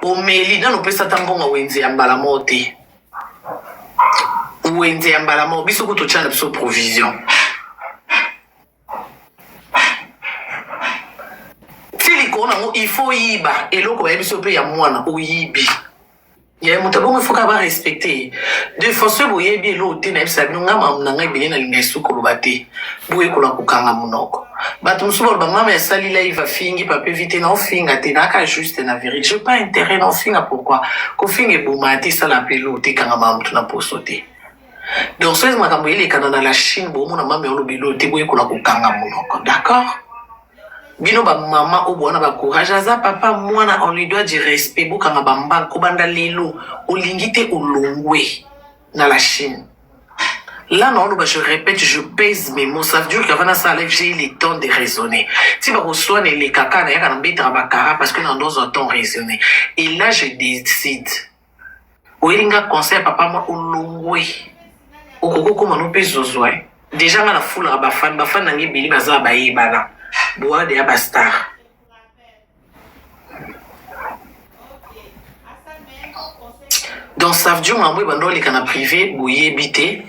Omeli nanu opesa ata mbongo ya wenze ya mbala moko te. Wenze ya mbala moko biso kutu totia na biso provision. Ti likolo nango il faut oyiba eloko bayebisi yo pe ya mwana oyibi. Ya moto abongo il faut kaka ba respecter ye. De façon boyebi eloko te nayebisa bino nga makambo na nga ebele nalinga lisusu koloba te. Boyekola kokanga monoko. Bato mosusu baloba mama asali live afingi papa evi te naofinga te nayaka juste na verite. J'ai pas intérêt naofinga pourquoi? Kofinga ebomaka te esala pe eloko te ekangama moto na poso te. Donc soki makambo elekana na la Chine bomona mama oloba eloko te boyekola kokanga monoko. D'accord? Bino ba maman oyo bowana ba courage aza papa mwana on lui doit du respect bokanga ba mbanga kobanda lelo olingi te olongwe na la Chine là na oloba je répète je pèse mes mots ça veut dire qu'avant nasala live j'ai eu le temps de raisonner ti bakoswana elekaka nayaka na mbetaka bakara parce que na ndozwa temps raisonner et là je décide Oyeli nga conseil ya papa mwa olongwe okoki okoma no pe zozo eh. Dejà nga na fulaka ba fan ba fan na nga ebele baza ba yebana boa deja ba star. Donc ça veut dire makambo ebanda oleka na prive boyebi te.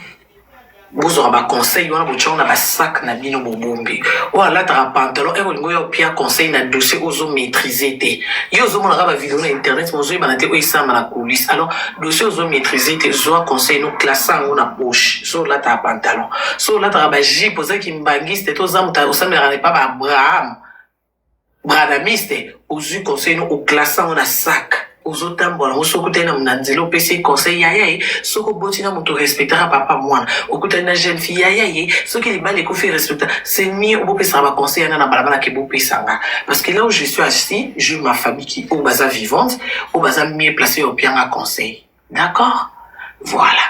Bozwaka ba conseil wana botia yango na ba sac na bino bobombi. Oyo alataka pantalon heure olingi oya opia conseil na dossier ozo maitriser te. Yo ozomona kaka ba video na internet mais ozoyebana te oyo esalama na coulisse. Alors dossier ozo maitriser te zwa conseil no classe yango na poche. Soki olataka pantalon, soki olataka ba jupe oza kimbanguiste te oza moto osambelaka epa ba Abraham. Branhamiste ozui conseil no o classe yango na sac ozo tambola nango soki okutani na na nzela opesi ye conseil yaya ye soki oboti na moto respectaka papa mwana okutani na jeune fille yaya ye soki libala ekufi respecta c'est mieux bopesaka ba conseil yana na balabala ke bopesa nga parce que là où je suis assis j'ai ma famille qui oyo baza vivante oyo baza mieux placé ya opianga conseil D'accord? Voilà.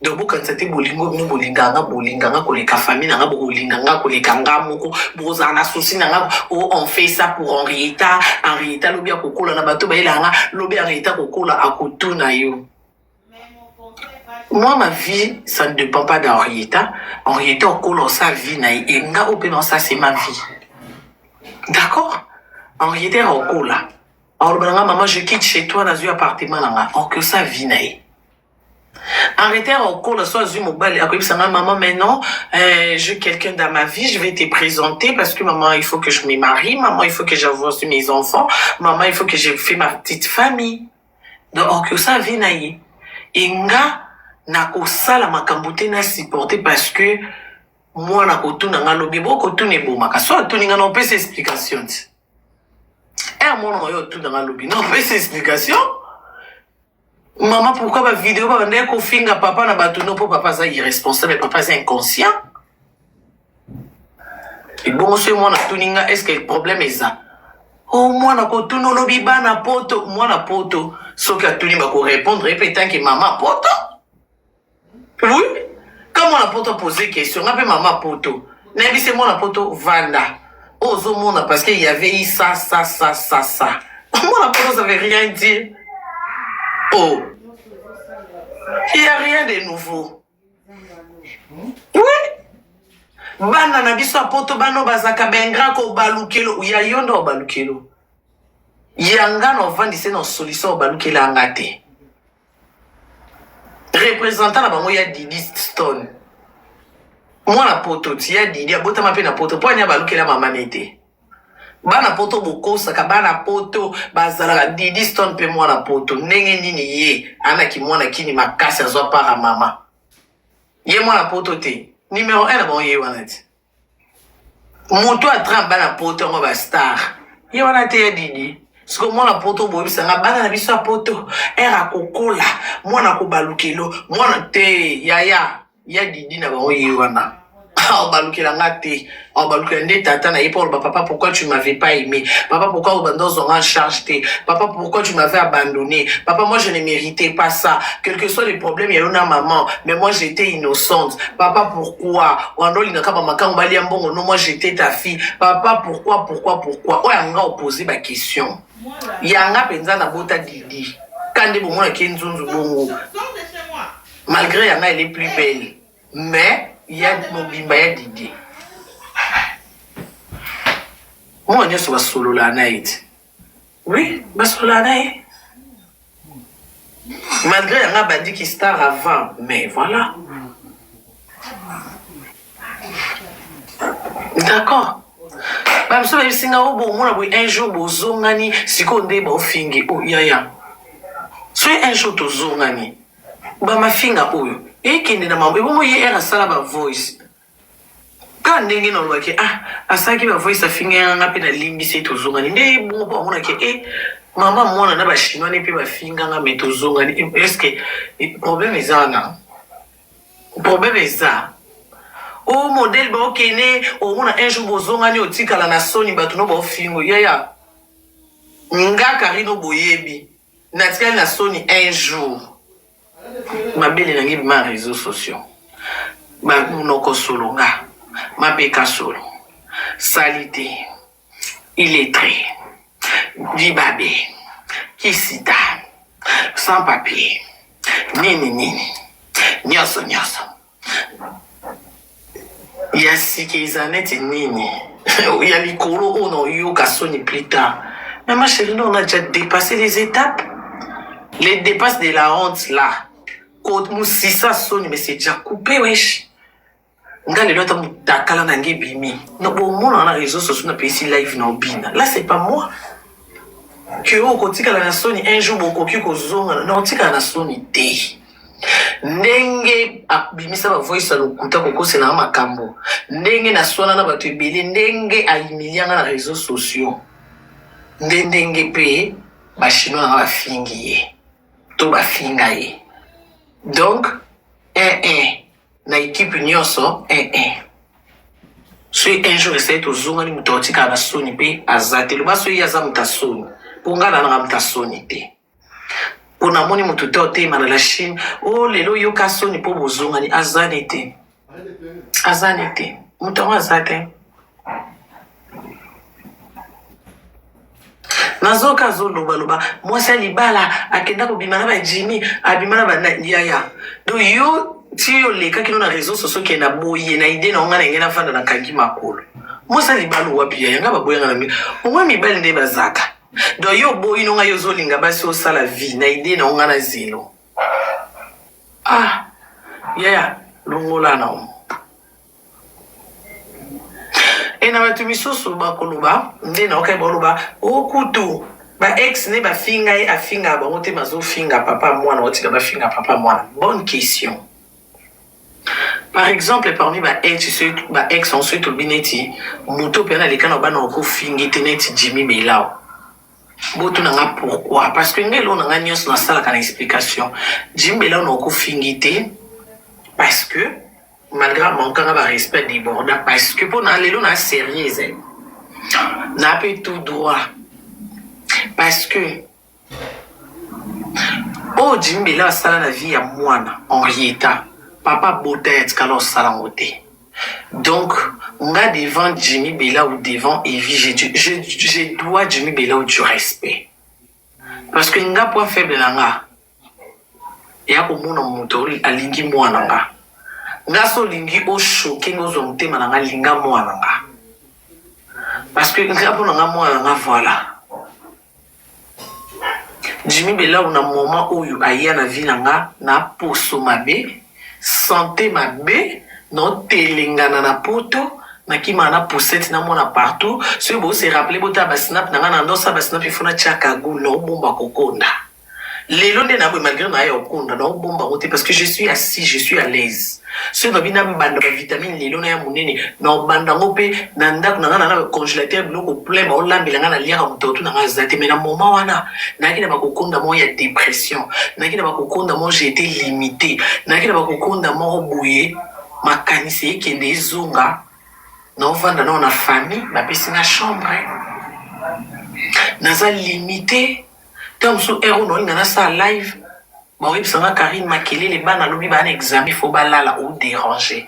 Donc bokanisa te bolingo bino bolingaka nga bolinga nga koleka famille na nga bokolinga nga koleka nga moko bokozala na souci na nga oh, on fait ça pour Henrietta Henrietta lobi akokola na bato bayelaka nga lobi Henrietta akokola akotuna yo moi ma vie ça ne dépend pas d'Henrietta Henrietta okola osa vie na ye et nga oyo mpe na osa c'est ma vie d'accord Henrietta akokola Aloba na nga maman je quitte chez toi nazui appartement na nga ok osa vie na ye arrêter okola so azui mobali akoyebisa nga maman mais non euh, j'ai quelqu'un dans ma vie je vais te présenter parce que maman il faut que je me marie maman il faut que j'avance mes enfants maman il faut que je fais ma petite famille donc ok osa vie na ye et nga nakosala makambo te na supporter parce que mwana kotuna nga lobi bokotuna ebomaka so atuni nga na opesa explication ti Eh mwana oyo otuna nga lobi non pesa explication maman pourquoi ba vidéo ba bandaki kofinga papa na bato no mpo papa aza irresponsable papa aza inconscient ebongo soki mwana atuni nga est ce que problème eza o oh, mwana kotuna olobi bana poto mwana poto soki atuni bakorépondre ye mpe tanke mama poto Oui, quand mwana poto pose question, nga pe mama poto. Nayebisi mwana poto vanda. Ozo mona parce qu'il y avait eu ça ça ça ça ça. Mwana poto ça veut rien dire. Oh. Il y a rien de nouveau. Oui. Bana na biso ya poto bana bazaka bengra ko balukelo ya yo nde obalukelo. Yanga na ovandise na solution obalukela nga te. Representant na bango ya Didi Stone. Mwana poto ti ya Didi abotama pe na poto po ani abalukela mama ne te. Bana poto bokosaka bana poto bazalaka Didi Stone pe mwana poto ndenge nini ye ana ki mwana kini makasi azwa para mama. Ye mwana poto te. Numero 1 na bango ye wana ti. Moto a trump bana poto yango ba star ye wana te ya didi siko mwana poto boyebisa nga bana na biso ya poto ere akokola mwana akobalukelo mwana te yaya ya didi na bango ye wana aobalukela nga te aobalukela nde tata na ye mpo aloba papa pourquoi tu m'avais pas aimé papa pourquoi obanda ozwa nga en charge te papa pourquoi tu m'avais abandonné papa moi je ne méritais pas ça quel que soit les problèmes ya yo na maman mais moi j'étais innocente Papa pourquoi wanda olingaka ba makangu balia mbongo no moi j'etais ta fille papa pourquoi pourquoi pourquoi oyo anga opose ba question yanga penza na bota didi kande bomonaki ye nzunzu bongo malgré yanga elle est plus belle mais ya mobimba ya didi mwana nyonso basolola na ye ti oui basolola na ye. Malgré yanga abandi ki star avant mais voilà. D'accord. Ba mosusu bayebisi nga o bomona boye un jour bozongani sikoyo nde baofingi o oh, yaya soki un jour tozongani ba mafinga oyo ekende na mambo ebongo ye ere asala ba voice Kaka ndenge nalobaki ah asalaki ba voice afingaki nga mpe nalimbisi ye tozongani nde ye bongo mpo amonaki e eh, mama mwana na ba chinois ne mpe bafinga nga me tozongani eh, est ce que eh, problème eza wana problème eza o oh, modèle baokende omona un jour bozongani otikala na soni bato no baofingo yaya nga karino boyebi natikali na soni un jour Mabele na ngai ebima na reseaux sociaux ba munoko solo nga mapeka solo salite illettre libabe kisita sans papier nini nini nionso nionso Ya sika eza neti nini? ya likolo oyo na oyoka soni plus tard. Mais ma chérie, nous on a déjà dépassé les étapes. Les dépasses de la honte là. Musisa soni mais c'est déjà coupé wesh. Nga lelo ata mutakala na nge bimi. No bomona na réseaux sociaux na pesi live na obina. Là c'est pas moi. Que okotikala na soni un jour bokoki kozonga na otikala na soni te. Ndenge abimisa ba voice ya lokuta kokosela nga makambo, ndenge naswana na bato ebele, ndenge a humilia nga na reseaux sociaux, nde ndenge pe ba chinois na nga bafingi ye to bafinga ye. Donc un un na equipe nionso un un. Soki un jour esali tozongani moto akotikala na soni pe aza te. Loba soki ye aza moto ya soni, po nga na nanga moto ya soni te. Po namoni mutu te oteyema na la chine oh lelo yoka soni po bozongani azani te azani te mutu yango aza te nazoka azolobaloba mwasi ya libala akenda kobima na bajimi abima na bayaya donc yo ti olekaki no na réseau sociaux ke na boye na ide na nga na ngai nafanda nakangi makolo mwasi ya libala wapi yaya nga baboyanga na mi omoi mibali nde bazaka Donc yo oboyi no nga yo ozolinga basi osala vie na idee na nga na zelo. Ah yaya longola na yo. E na bato misusu bakoloba nde nayokai baloba okutu ba ex ne bafinga ye afingaka bango te mazofinga papa mwana otika bafinga papa mwana bonne question Par exemple parmi ba ex soki ba ex yango soki tolobi neti moto mpe naleka na bana okofingi te neti Jimmy Belao botuna nga pourquoi parce que nga eloko na nga nyonso nasalaka na explication Jimmy Belao na okofingi te parce que malgré manque nga ba respect deborda parce que mpo na lelo na sérieuse na mpe tout droit parce que Oyo Jimmy Bella asala na vie ya mwana Henrietta papa abota ye atikala osala yango te donc nga devant Jimmy Bella ou devant Evie je, je, je dois Jimmy Bella du respect parce que nga point faible na nga eya komona moto alingi mwana nga nga so olingi ochoke nga ozwa motema na nga linga mwana nga parce que nga mpo na nga mwana nga voilà Jimmy Belawu na moment oyo aya na vie na nga na poso mabe, sante mabe, nao telengana na poto, na kimaka na poussette na mwana partout, soki bo se rappeler botala ba snap na nga na ndosa ba snap il faut na tia cagoule nao bomba kokonda. Lelo nde na boye malgre na ya okunda na obomba ngo te parce que je suis assis, je suis à l'aise. Soki babi na banda ba vitamine lelo na ya munene na obanda ngo pe na ndako na nga na na congélateur biloko plein ba olambela nga na liaka moto otu na nga aza te mais na moment wana nayaki na bakokonda moko ya dépression, nayaki na bakokonda moko j'étais limité, nayaki na bakokonda moko boye makanisi ekende ezonga naovanda nao na famille bapesi nga chambre naza limité Tango mosusu heure oyo naolinga nasala live bakoyebisa nga Carine makelele bana lobi baa na examen faut balala o deranger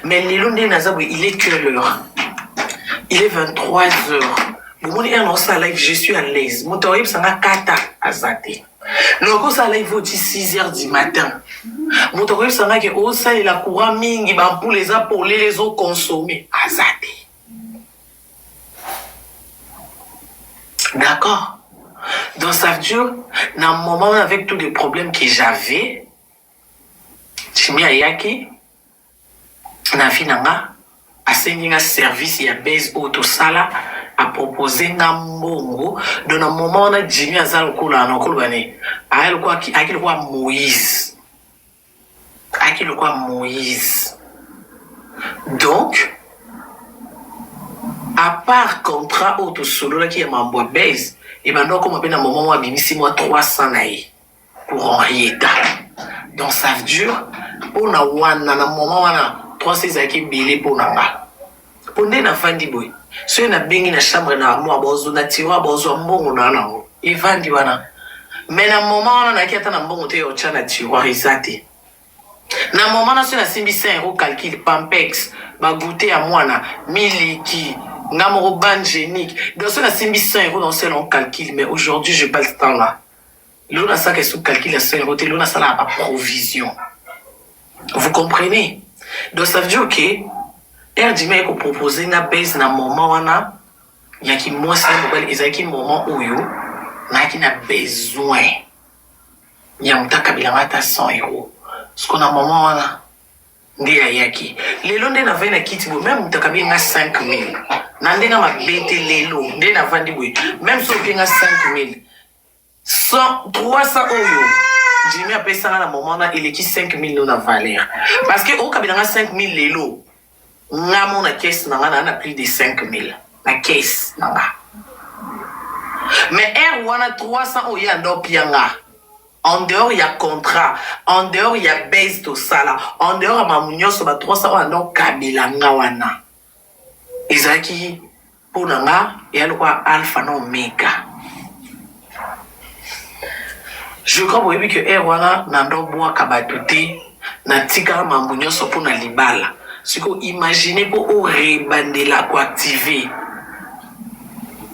mais lelo nde naza boye il est quelle heure il est 23 heures bomoni heure naosala live je suis à l'aise moto akoyebisa nga kata aza te nakosala live oti 6 heures du matin moto akoyebisa nga ke osalela courant mingi bampule eza polele ezokonsome aza te D'accord. Donc ça veut dire, na moment wana avec tous les problèmes que j'avais, Jimmy ayaki na vie na nga, asengi nga service ya base oyo tosala, apropose nga mbongo. Donc na moment wana Jimmy aza lokola na koloba ne, ayaki lokola, ayaki lokola Moïse. Ayaki lokola Moïse. Donc, à part contrat oyo tosololaki ya mambo ya base, ebanda okoma mpe na moment moko abimisi mwa 300 na ye pour Henrietta. Donc ça veut dire mpona wana na moment wana 300 ezalaki ebele mpo na nga. Mpo nde navandi boye, soki nabengi na chambre na armoire, bozwa na tiroir, bozwa mbongo na nango evandi wana. Mais na moment wana nayaki ata na mbongo te ya otya na tiroir, eza te. Na moment na soki nasimbi 100 euro, calcul pampex, bagoûter ya mwana, miliki, nga moko bangénique. Donc soki nasimbi 100 euro, naosala en calcul. Mais aujourd'hui je pas le temps là. Lelo nasalaka esu calcul ya 100 euro te, lelo nasalaka baprovision, vous comprenez? Donc ça veut dire que rdima ekopropose nga base na moment wana yaki mwasi na mobali, ezalaki moment oyo nayaki na besoin ya moto akabelanga ata 100 euro. Siko na moment wana nde ayaki. Lelo nde navandi na kiti boye, même moto akabi nga 5000 na ndenge mabe te. Lelo nde navandi boye, même so opie nga 5000, 100, 300 oyo Jimmy apesanga na moment wana eleki 5000 no na valeur, parce que okabelanga 5000 lelo, nga mo na caisse na nga na plus de 5000 na caisse na nga. Mais heure wana 300 oyo ya ndo nga en dehors ya contrat, en dehors ya base tosala, en dehors ya mamu nyonso, ba 300 oyo ando kabela nga wana ezalaki mpo na nga eya lokola alpha na omega. Je crois boyebi ke heure wana na ndo bwaka bato te, natikaka mambo nyonso mpo na libala. Sikoyo imagine mpo orebandela koactive,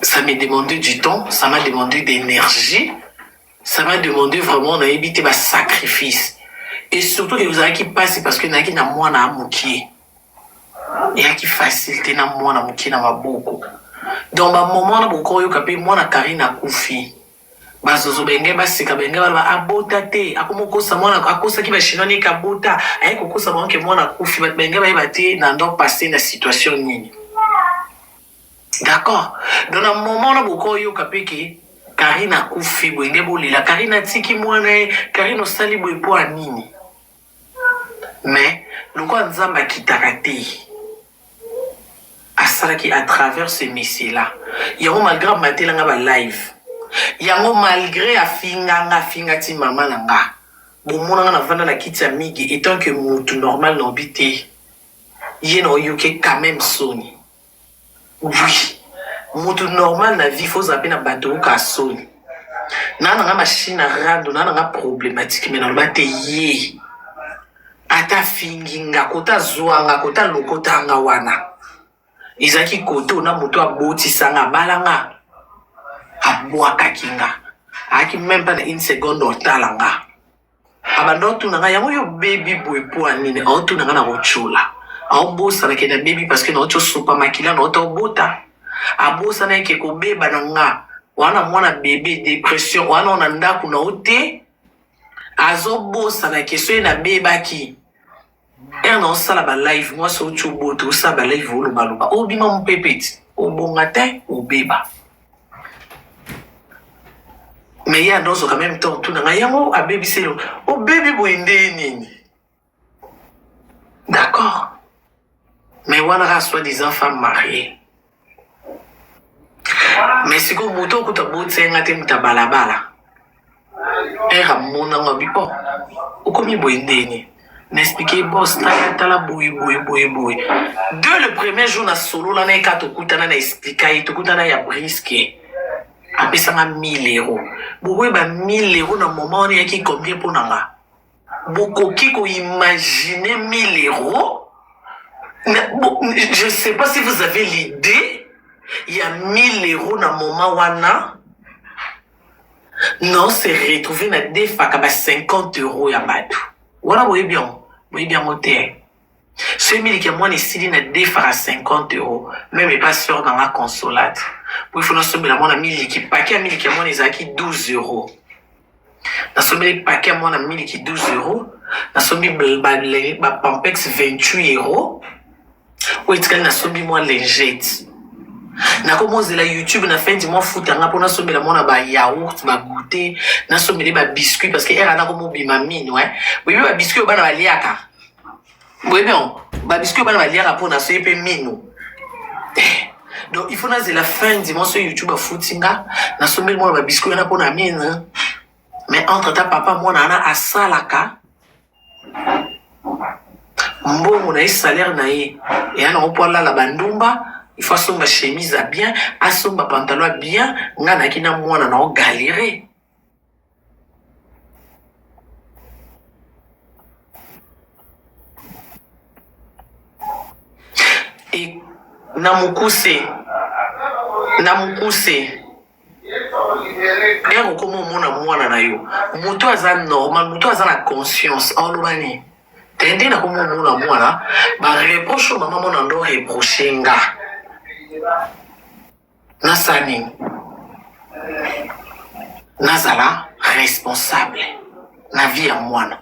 ça m'a demandé du temps, ça m'a demandé d'énergie, ça m'a demandé vraiment, nayebi te, basacrifice. Et surtout ke ozalaki mpasi parce que nayaki na mwana ya mokie, eyaki facile te na mwana mokie na maboko. Donc bamoment wana bokoyoka mpe mwana Karine akufi, bazozo benge baseka, benge baloba abota te, akoma kokosa mwana, akosaki bachinois niki abota, aye kokosa bango ke mwana akufi. Bato benge bayeba te na ndo passe na situation nini, d'accord? Donc na moment wana bokoyoka mpe ke Karine akufi boye, nde bolela Karine atiki mwana ye, Karine osali boye mpo ya nini? Mais lokola Nzambe akitaka te, asalaki à travers ce monsieur là yango. Malgré amatelanga balive yango, malgré afinganga, afinga ti mama na nga, bomonanga navanda na kiti ya migi etant que mutu normal, naobi te ye na oyoke quand même soni. Oui, mutu normal na vie, fozala mpe na bato oyoka soni. Naa nanga machine ya rando, naa nanga problématique, mais naloba te ye ata afingi nga, kota azwanga, kota alokotanga wana ezalaki kote na moto abotisanga, abalanga, abwakaki nga, ayaki même pas na une seconde otala nga. Abanda otuna nga yango: "Yo bebi boye mpo ya nini?" Aotuna nga na kotiola, aobosanake na bebi parce que naoti osopa makila, naota obota. Abosana eke kobeba na nga wana mwana bebe, dépression wana na ndako na o te. Azobosana ke soki nabebaki ere na osala balive, mwasi oti obota, osala balive, olobaloba, obima mopepe ti obonga te, obeba. Mais ye andozoka même temps tuna ngai yango: "Abebiselo obebi boye nde nini?" D'accord, mais wana kaka soi disant femme mariée. Mais sikoyo moto okuta botienga te, moto ya balabala ere amonanga abi: "Oh, okomi boye ndeni?" Na expliqué: "Boss, tala tala, boye boye boye boye." Dès le premier jour na solola na ye kaka, tokutana, na explika ye, tokutana ya briske, apesanga 1000 euro. Bokoyeba 1000 euro na moment wana eyaki combien mpo na nga? Bokoki koimagine 1000 euros? Bon, je sais pas si vous avez l'idée ya 1000 euros na moment wana. Non, se retrouver na defaka ba 50 euros ya bato wana, boyebi yango, boyebi yango te. Soki miliki ya mwana esili na defaka 50 euro meme epa sœur na nga consolate po ifo nasombela mwana miliki paquet ya miliki ya mwana ezalaki 12 euro nasombeli paquet ya mwana miliki 12 euro nasombi ba pampex 28 euro oyo etikali nasombi mwa lingette nakomozela youtube na fin du mois futa nga mpo nasombela mwana ba yaourt ba goute nasombeli ba biscuit parce que era nakomobima mino eh. boyebi ba biscuit oyo bana baliaka boyebi yango ba biscuit oyo bana baliaka mpo nasoyi mpe mino eh. donc il faut nazela fin du mois soki youtube afuti nga nasombeli mwana ba biscuit wana mpo na mino mais entre temps papa mwana wana asalaka mbongo na ye salaire na ye eya nango mpo alala bandumba il faut asomba chemise ya bien asomba pantalon ya bien ngai nayaki na mwana na ogalere e na mokuse na mokuse Ere okoma omona mwana na yo moto aza normal moto aza na conscience oloba nini te nde nakoma omona mwana ba reproche oyo mama mona ndo reproche nga nasala nini nazala responsable na vie ya mwana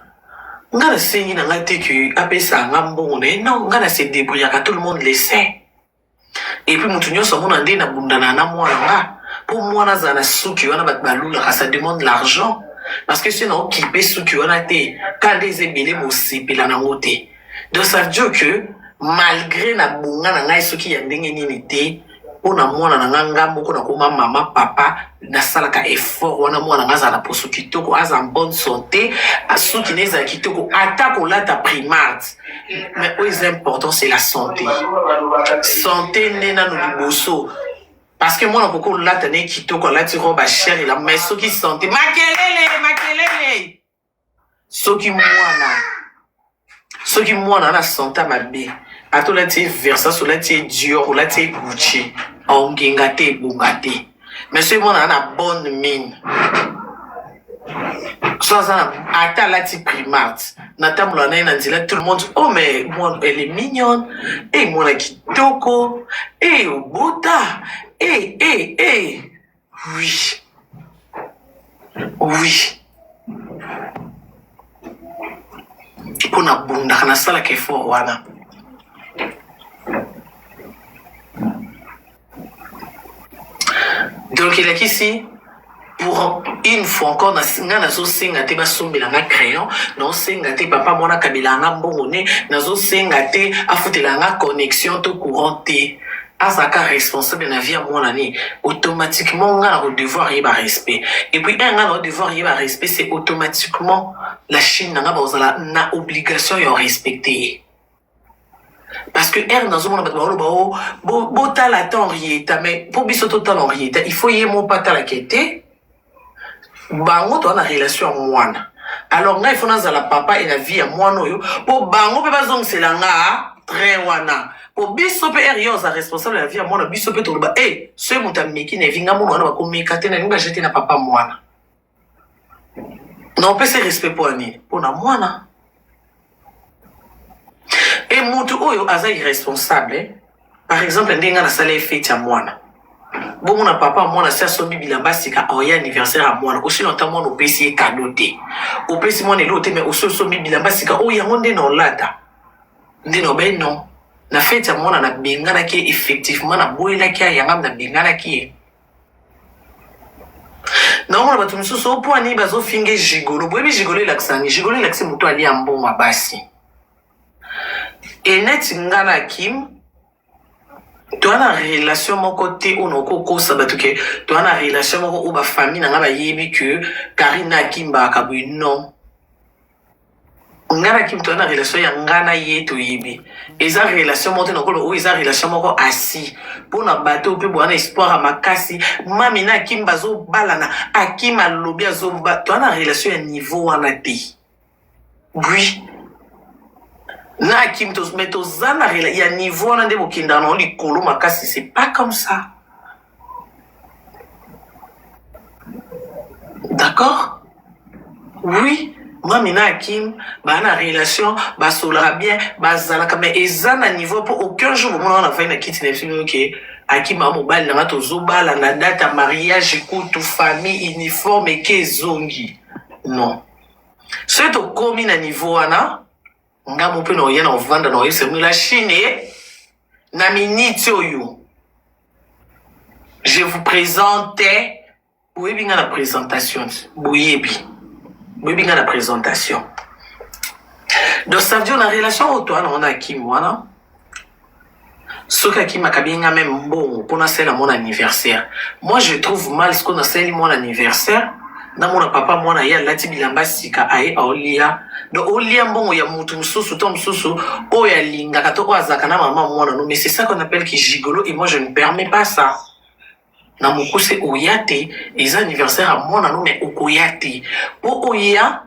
nga nasengi na nga te ke apesa nga mbongo na ye non nga na se débrouillaka tout le monde le sait Et puis mutu nyonso amona nde na bundana na mwana nga po mwana azala na suki wana bato balulaka ça demande l'argent parce que soki na okipe suki wana te ka nde eza ebele bosepela nango te donc ça veut dire que malgré na bonga na ngai soki ya ndenge nini te mpo na mwana na nga nga moko nakoma mama papa nasalaka effort wana mwana nga azala na poso kitoko aza en bonne santé suki na ezala kitoko ata kolata primarte mais oyo eza important c'est la santé santé nde nano liboso parce que mwana akoki kolata ne kitoko alati robe cher ela mais soki santé makelele makelele soki mwana soki mwana na sante mabe ata olati ye versas olati ye dior olati ye gucci aongenga te ebonga te mais soki mwana na bonne mine so aza na ata alati primart natambola na ye na nzela tout le monde oh mais mwana elle est mignonne e mwana kitoko e obota e e e oui oui mpo nabundaka nasalaka effort wana donc elakisi pour une fois encore nga nazosenga te basombela nga crayon nazosenga te papa mwana akabela nga mbongo ne nazosenga te afutela nga connexion to courant te azalaka responsable na vie ya mwana ne automatiquement nga na kodevoir ye ba respect et puis un nga na kodevoir ye ba respect c'est automatiquement la chine na nga bakozala na obligation ya respecte ye parce que heure nazomona bato baoloba o oh, botala ata henrietta mais mpo biso totala henrietta il faut ye moko atalaka te bango toza na relation ya mwana alors ngai ifo nazala papa e na vie ya mwana oyo mpo bango mpe bazongisela nga train wana mpo biso mpe heure yo oza responsable ya vie ya mwana biso mpe toloba e eh, soki moto ameki na evi nga mwana wana bakomeka te nalingi bajete na papa mwana na opesi respect mpo ya nini mpo na mwana e mutu oyo aza irresponsable par exemple ndenge nga nasala ye fete ya mwana bomona papa mwana si asombi bilamba sika oya anniversaire ya mwana osi na ntango mwana opesi ye kado te opesi mwana eloko te mais osi osombi bilamba sika oyo yango nde na olata nde na obe non na fete ya mwana nabenganaki ye effectivement naboyelaki ye yanga nabenganaki ye naomona bato mosusu o mpo nini bazofinge gigolo boyebi gigolo elakisa nini gigolo elakisi moto alia mbongo ya basi e neti nga na kim toa na relation moko te oyo nakoki kokosa bato ke toa na relation moko oyo bafamille na nga bayebi ke karine na akim baaka boye non nga na kim toza na relation ya nga na ye toyebi eza relation moko te nakolo oyo eza relation moko asi mpo na bato oyo mpe boza na espoir ya makasi mami na akim bazobalana akim alobi azoba toza na relation ya niveau wana te oui na akim mais toza na ya niveau wana nde bokendaka nango likolo makasi c'est pas comme ça d'accord oui. Mami na Akim ba na relation basolaka bien bazalaka mais eza na niveau po aucun jour bomona wana nafandi na kiti na biso bino ke Akim a mobali na nga tozobala na date ya mariage kutu famille uniforme eke ezongi non soki tokomi na niveau wana nga mo mpe na oya na ovanda na oyebisa bino la Chine na minute oyo je vous présente Boyebi nga na presentation boyebi boyebi nga na presentation donc ça veut dire na relation oyo toa nango na Akim wana soki Akim akabi nga meme mbongo mpo nasalela mwana anniversaire moi je trouve mal sikoyo nasaleli mwana anniversaire namona papa mwana ye alati bilamba sika aye aolia donc olia mbongo ya mutu mosusu to mosusu oyo alingaka to oyo azalaka na mama mwana no mais c'est ça qu'on appelle ki gigolo et moi je ne permets pas ça Na mukuse oya te eza anniversaire ya mwana no mais okoya te po oya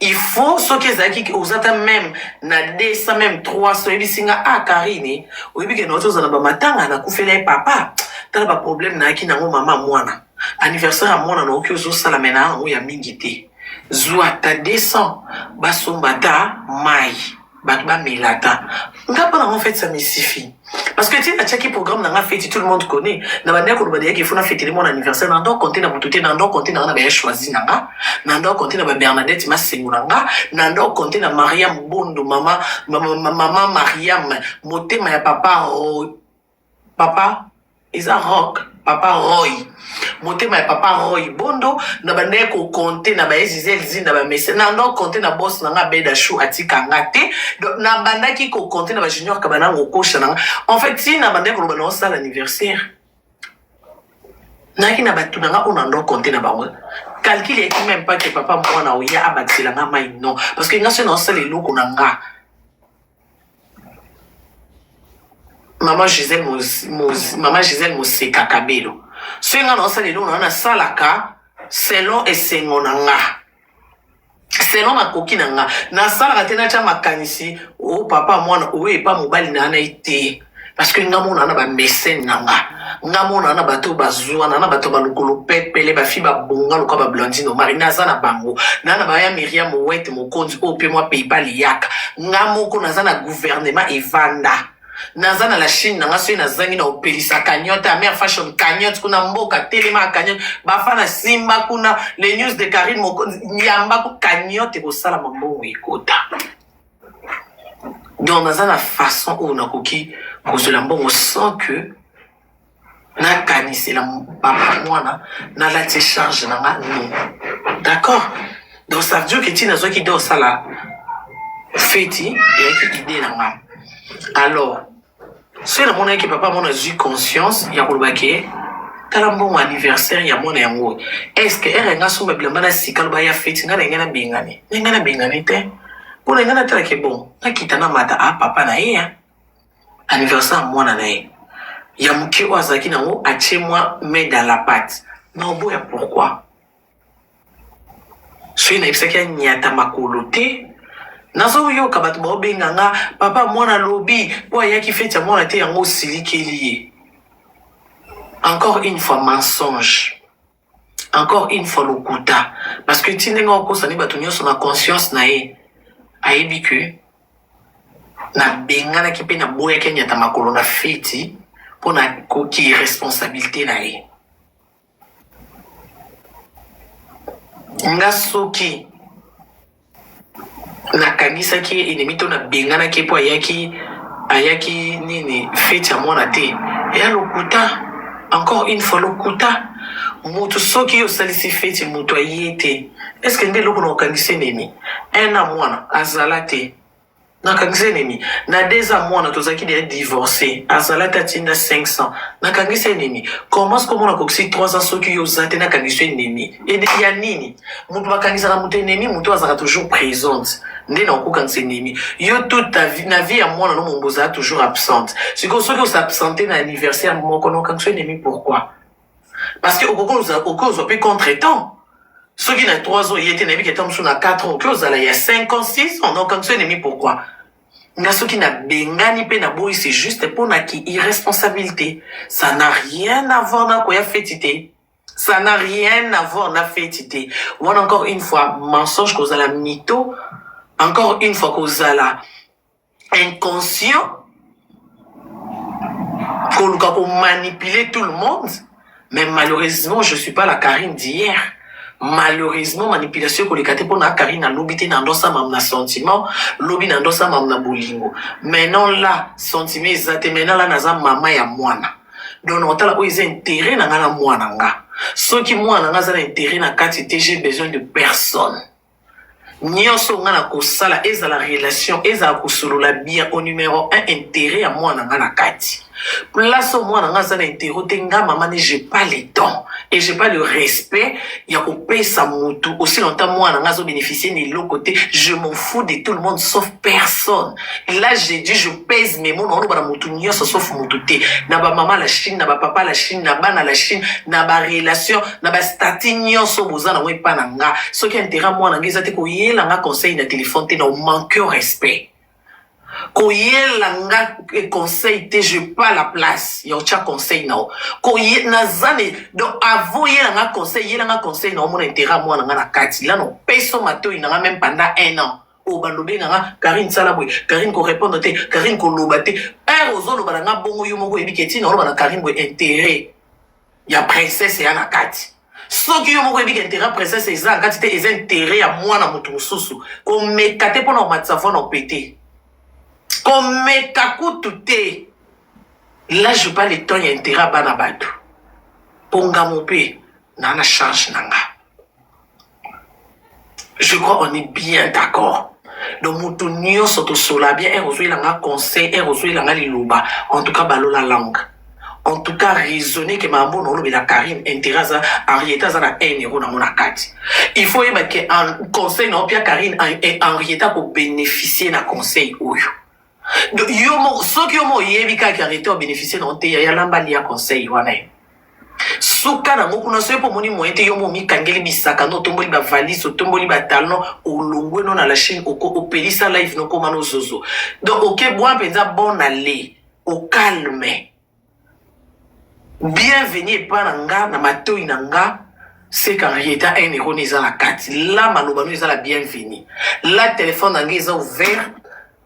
il faut soki ezalaki oza ata meme na 200 meme 300 oyebisi nga ah Carine oyebi ke nauti ozala ba matanga nakufela ye papa tala ba problème nayaki nango mama mwana anniversaire ya mwana naoki ozosala me na yango ya mingi te zwa ata 200 basomba ata mayi bato bamela ata nga mpo nango fete ça me suffit parce que ti natiaki programme na nga feti tout le monde connaît na bandaki koloba deyaki ifo nafetele mon anniversaire na ndo compte na moto te na ndo compte na nga na baya choisi na nga na ndo compte na ba bernadette masengo na nga na ndo compte na mariam bondo mama mama, mama mariam motema ya papa Ro, Papa eza rock papa roy motema ya papa roy bondo na bandaki kokonte na baye zizel zinda bamese na ndo konte na boss na nga beda chou atika nga te donc na bandaki kokonte na bajunior kabana ngokosha na nga en fait ti na bandaki koloba na osala anniversaire nayaki na bato na nga oyo na ndo konte na bango calcul eyaki même pas que papa mwana oya abakisela nga mai non parce que nga soki naosala eloko na nga Maman Gisèle Moz, Moz, Maman Gisèle Moseka Kabelo. Soki nga naosala eloko na nga nasalaka selon esengo na nga. Selon makoki na nga. Nasalaka te natya makanisi o oh, papa mwana oyo epa mobali na na ye te. Parce que nga mona na ba mécène na nga. Nga mona na bato bazwa na na bato ba lokolo pepele ba fi ba bonga lokola ba Blandine Omari naza na bango. Na na ba ya Myriam Owete mokonzi oyo pe mwa PayPal eyaka. Nga moko naza na gouvernement evanda. Naza na la Chine na nga soki nazangi na opelisa cagnotte ya mère fashion cagnotte kuna mboka telema cagnotte bafana simba kuna les news de Carine mokonzi yamba ku cagnotte ekosalama mbongo ekota. Donc naza na façon oyo nakoki kozwela mbongo sans que nakanisela papa mwana nalati charge na nga non d'accord donc ça veut dire que ti nazwaki ide osala feti eyaki idee na nga alors soki namonaki papa mwana azwi conscience ya koloba ke tala mbongo anniversaire ya mwana yango est ce que ere nga somba bilamba na sika loba ya feti nga na ngai nabengani na ngai nabengani te mpo na ngai natalake bon nakita namata a ah, papa na ye anniversaire ya mwana na ye ya moke oyo azalaki nango atie mwa main dans la pate na oboya pourquoi soki nayebisaki anyata makolo te nazoyoka bato baobenga nga papa mwana alobi mpo ayaki feti ya mwana te yango osilikeli ye encore une fois mensonge encore une fois lokuta parce que ti ndenge okosa nde bato nyonso na conscience na ye ayebi que nabenganaki mpe naboyaki anyata makolo na feti mpo na koki irresponsabilité na ye nga soki Nakangisaki ye ennemi to nabenganaki ye mpo ayaki ayaki nini feti ya mwana te eya lokuta encore une fois lokuta mutu soki yo osalisi feti mutu aye te est ce que nde eloko na kokangisa ennemi un an mwana azala te Nakangisa ennemi na deux ans mwana tozalaki deja divorce azala te atinda 500 nakangisa ennemi comment ce komona kokisi 3 ans soki yo oza te nakangisa ennemi ya nini moto bakangisaka moto ennemi moto azalaka toujours présente nde na okokangisa ennemi yo toute ta vie na vie ya mwana no mombo ozala toujours absente sikoyo soki osabsente na anniversaire moko na okangisa ennemi pourquoi parce que okoki ozwa mpe contre temps soki na 3 ans ye te nayebi ke ta mosusu na 4 ans okoki ozala ya 5 ans 6 ans donc kangiso ennemi pourquoi nga soki nabengani mpe naboyi c'est juste mpo na ki irresponsabilité ça n'a rien à voir na koya feti te. Ça n'a rien à voir na feti te. Wana encore une fois mensonge kozala mytho, encore une fois kozala inconscient, koluka ko manipuler tout le monde. Mais malheureusement, je suis pas la Karine d'hier. Malheureusement, manipulation ekoleka te mpona Karine alobi te na ndosa mam na sentiment, lobi na ndosa mam na bolingo. Maintenant là, sentiment eza te. Maintenant là, naza mama ya mwana. Donc nakotala oyo eza intérêt na nga na mwana nga. Soki mwana nga aza na intérêt na kati te, j'ai besoin de personne. Nyonso nga na kosala ezala relation, ezala kosolola bien au numéro 1 intérêt ya mwana nga na kati. Place oyo mwana nga aza na intérêt te, nga mama ne j'ai pas le temps et j'ai pas le respect ya kopesa mutu aussi longtemps mwana nga azo bénéficier na eloko te. Je m'en fous de tout le monde sauf personne. Là j'ai dit je pèse mes mots, naoloba na mutu nyonso sauf mutu te. Na ba mama la Chine, na ba papa la Chine, na bana la Chine, na ba relation, na ba statut nyonso boza nango epa na nga. Soki intérêt mwana nga eza te koyela nga conseil na téléphone te, na manque respect. Koyela nga conseil te, je pas la place ya otya conseil na yo. Koye naza ne donc avant yela nga conseil, yela nga conseil na omona intérêt mwana nga na kati. Là no peso matoyi na nga même pendant un an. Oyo bando obenga nga Karine sala boye, Karine ko répondre te, Karine koloba te. Heure ozoloba na nga bongo yo moko oyebi ke ntina oloba na Karine boye intérêt ya princesse ya na kati. Soki yo moko oyebi ke intérêt ya princesse eza na kati te, eza intérêt ya mwana moto mosusu. Komeka te mpona komatisa voi na opete. Komeka kutu te. Là je pas le temps ya intérêt ya bana bato. Mpo ngamo mpe na na charge na nga. Je crois on est bien d'accord. Donc moto nyonso tosola bien, ere ozoyela nga conseil, ere ozoyela nga liloba. En tout cas balola langue. En tout cas raisonner ke makambo na olobela Karine intérêt aza Henrietta aza na 1 euro nango na kati. Il faut yeba ke conseil na opia Karine Henrietta ko bénéficier na conseil oyo. Donc yo mo soki yo mo oyebi kaka Henrietta o bénéficier na te ya lamba lia conseil wana ye. Suka nango kuna soki mpo omoni moyen te yo mo omikangeli bisaka no otomboli bavalise otomboli batalon olongwe no na la Chine opelisa live no okoma no zozo. Donc oke bwa mpenza bon aller au calme. Bienvenue epa na nga na matoi na nga c'est qu'Henrietta 1 euro eza na kati. La maloba no eza la bienvenue. La téléphone na nga eza ouvert,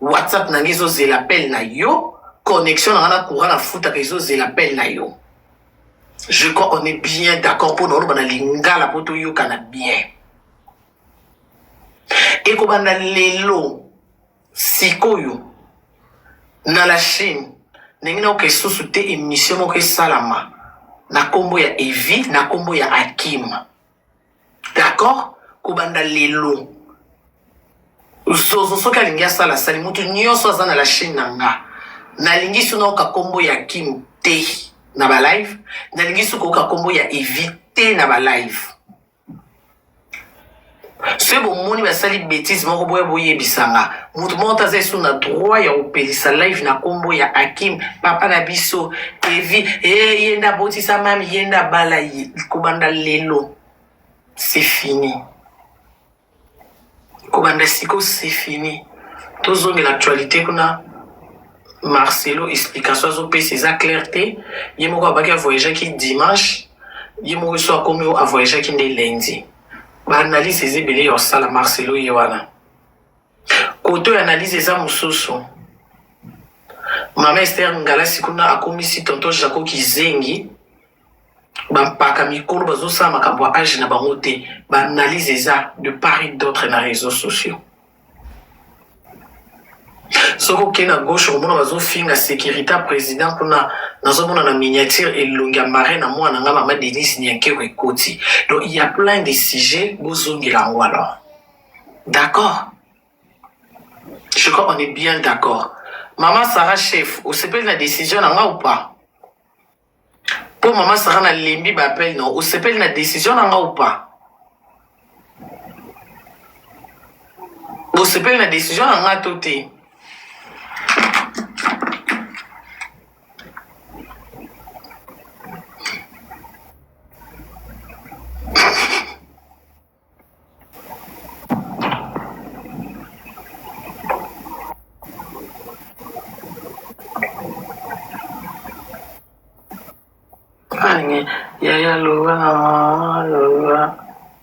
WhatsApp na nga ezozela appel na yo, connexion na nga na courant na futaka ezozela appel na yo. Je crois on est bien d'accord pour oloba na lingala po toyokana bien. Ekobanda lelo sikoyo na la Chine ndenge nayoka lisusu te émission moko esalama na kombo ya Evi na kombo ya Hakim. D'accord? Kobanda lelo zozo soki alingi asala asali, mutu nyonso aza na la chaîne na nga nalingi so nayoka kombo ya Kim te na ba live, nalingi so koyoka kombo ya Evi te na ba live. Soki bomoni basali bêtise moko boya boyebisanga. Mutu moko te aza esu na droit ya kopelisa live na kombo ya Hakim papa na biso Evi e ye nde abotisa mami ye nde abala ye. Kobanda lelo c'est fini. Kobanda siko c'est fini. Tozongela actualité kuna. Marcelo explication azopesa eza clair te. Ye moko abaki avoyageaki dimanche, ye moko so akomi oyo avoyageaki nde lundi. Ba analyse eza ebele ya osala Marcelo ye wana. Koto ya analyse eza mosusu. Mama Esther Ngalasi kuna akomisi tonton Jaco Kizengi. Bampaka mikolo bazosala makambo ya age na bango te. Ba analyse eza de part et d'autre na réseaux sociaux. Soki okei na gauche okomona bazofinga sécurité ya président kuna, nazomona na miniature elongi ya marin na mwana nga mama Denise Nyankero ekoti. Donc il y a plein de sujets bozongela yango alors. D'accord? Je crois on est bien d'accord. Maman Sarah chef, osepeli na décision na nga ou pas? Po mama Sarah na lembi ba appel non, osepeli na décision na nga ou pas? Osepeli na décision na nga to te? Yaya loba na mama loba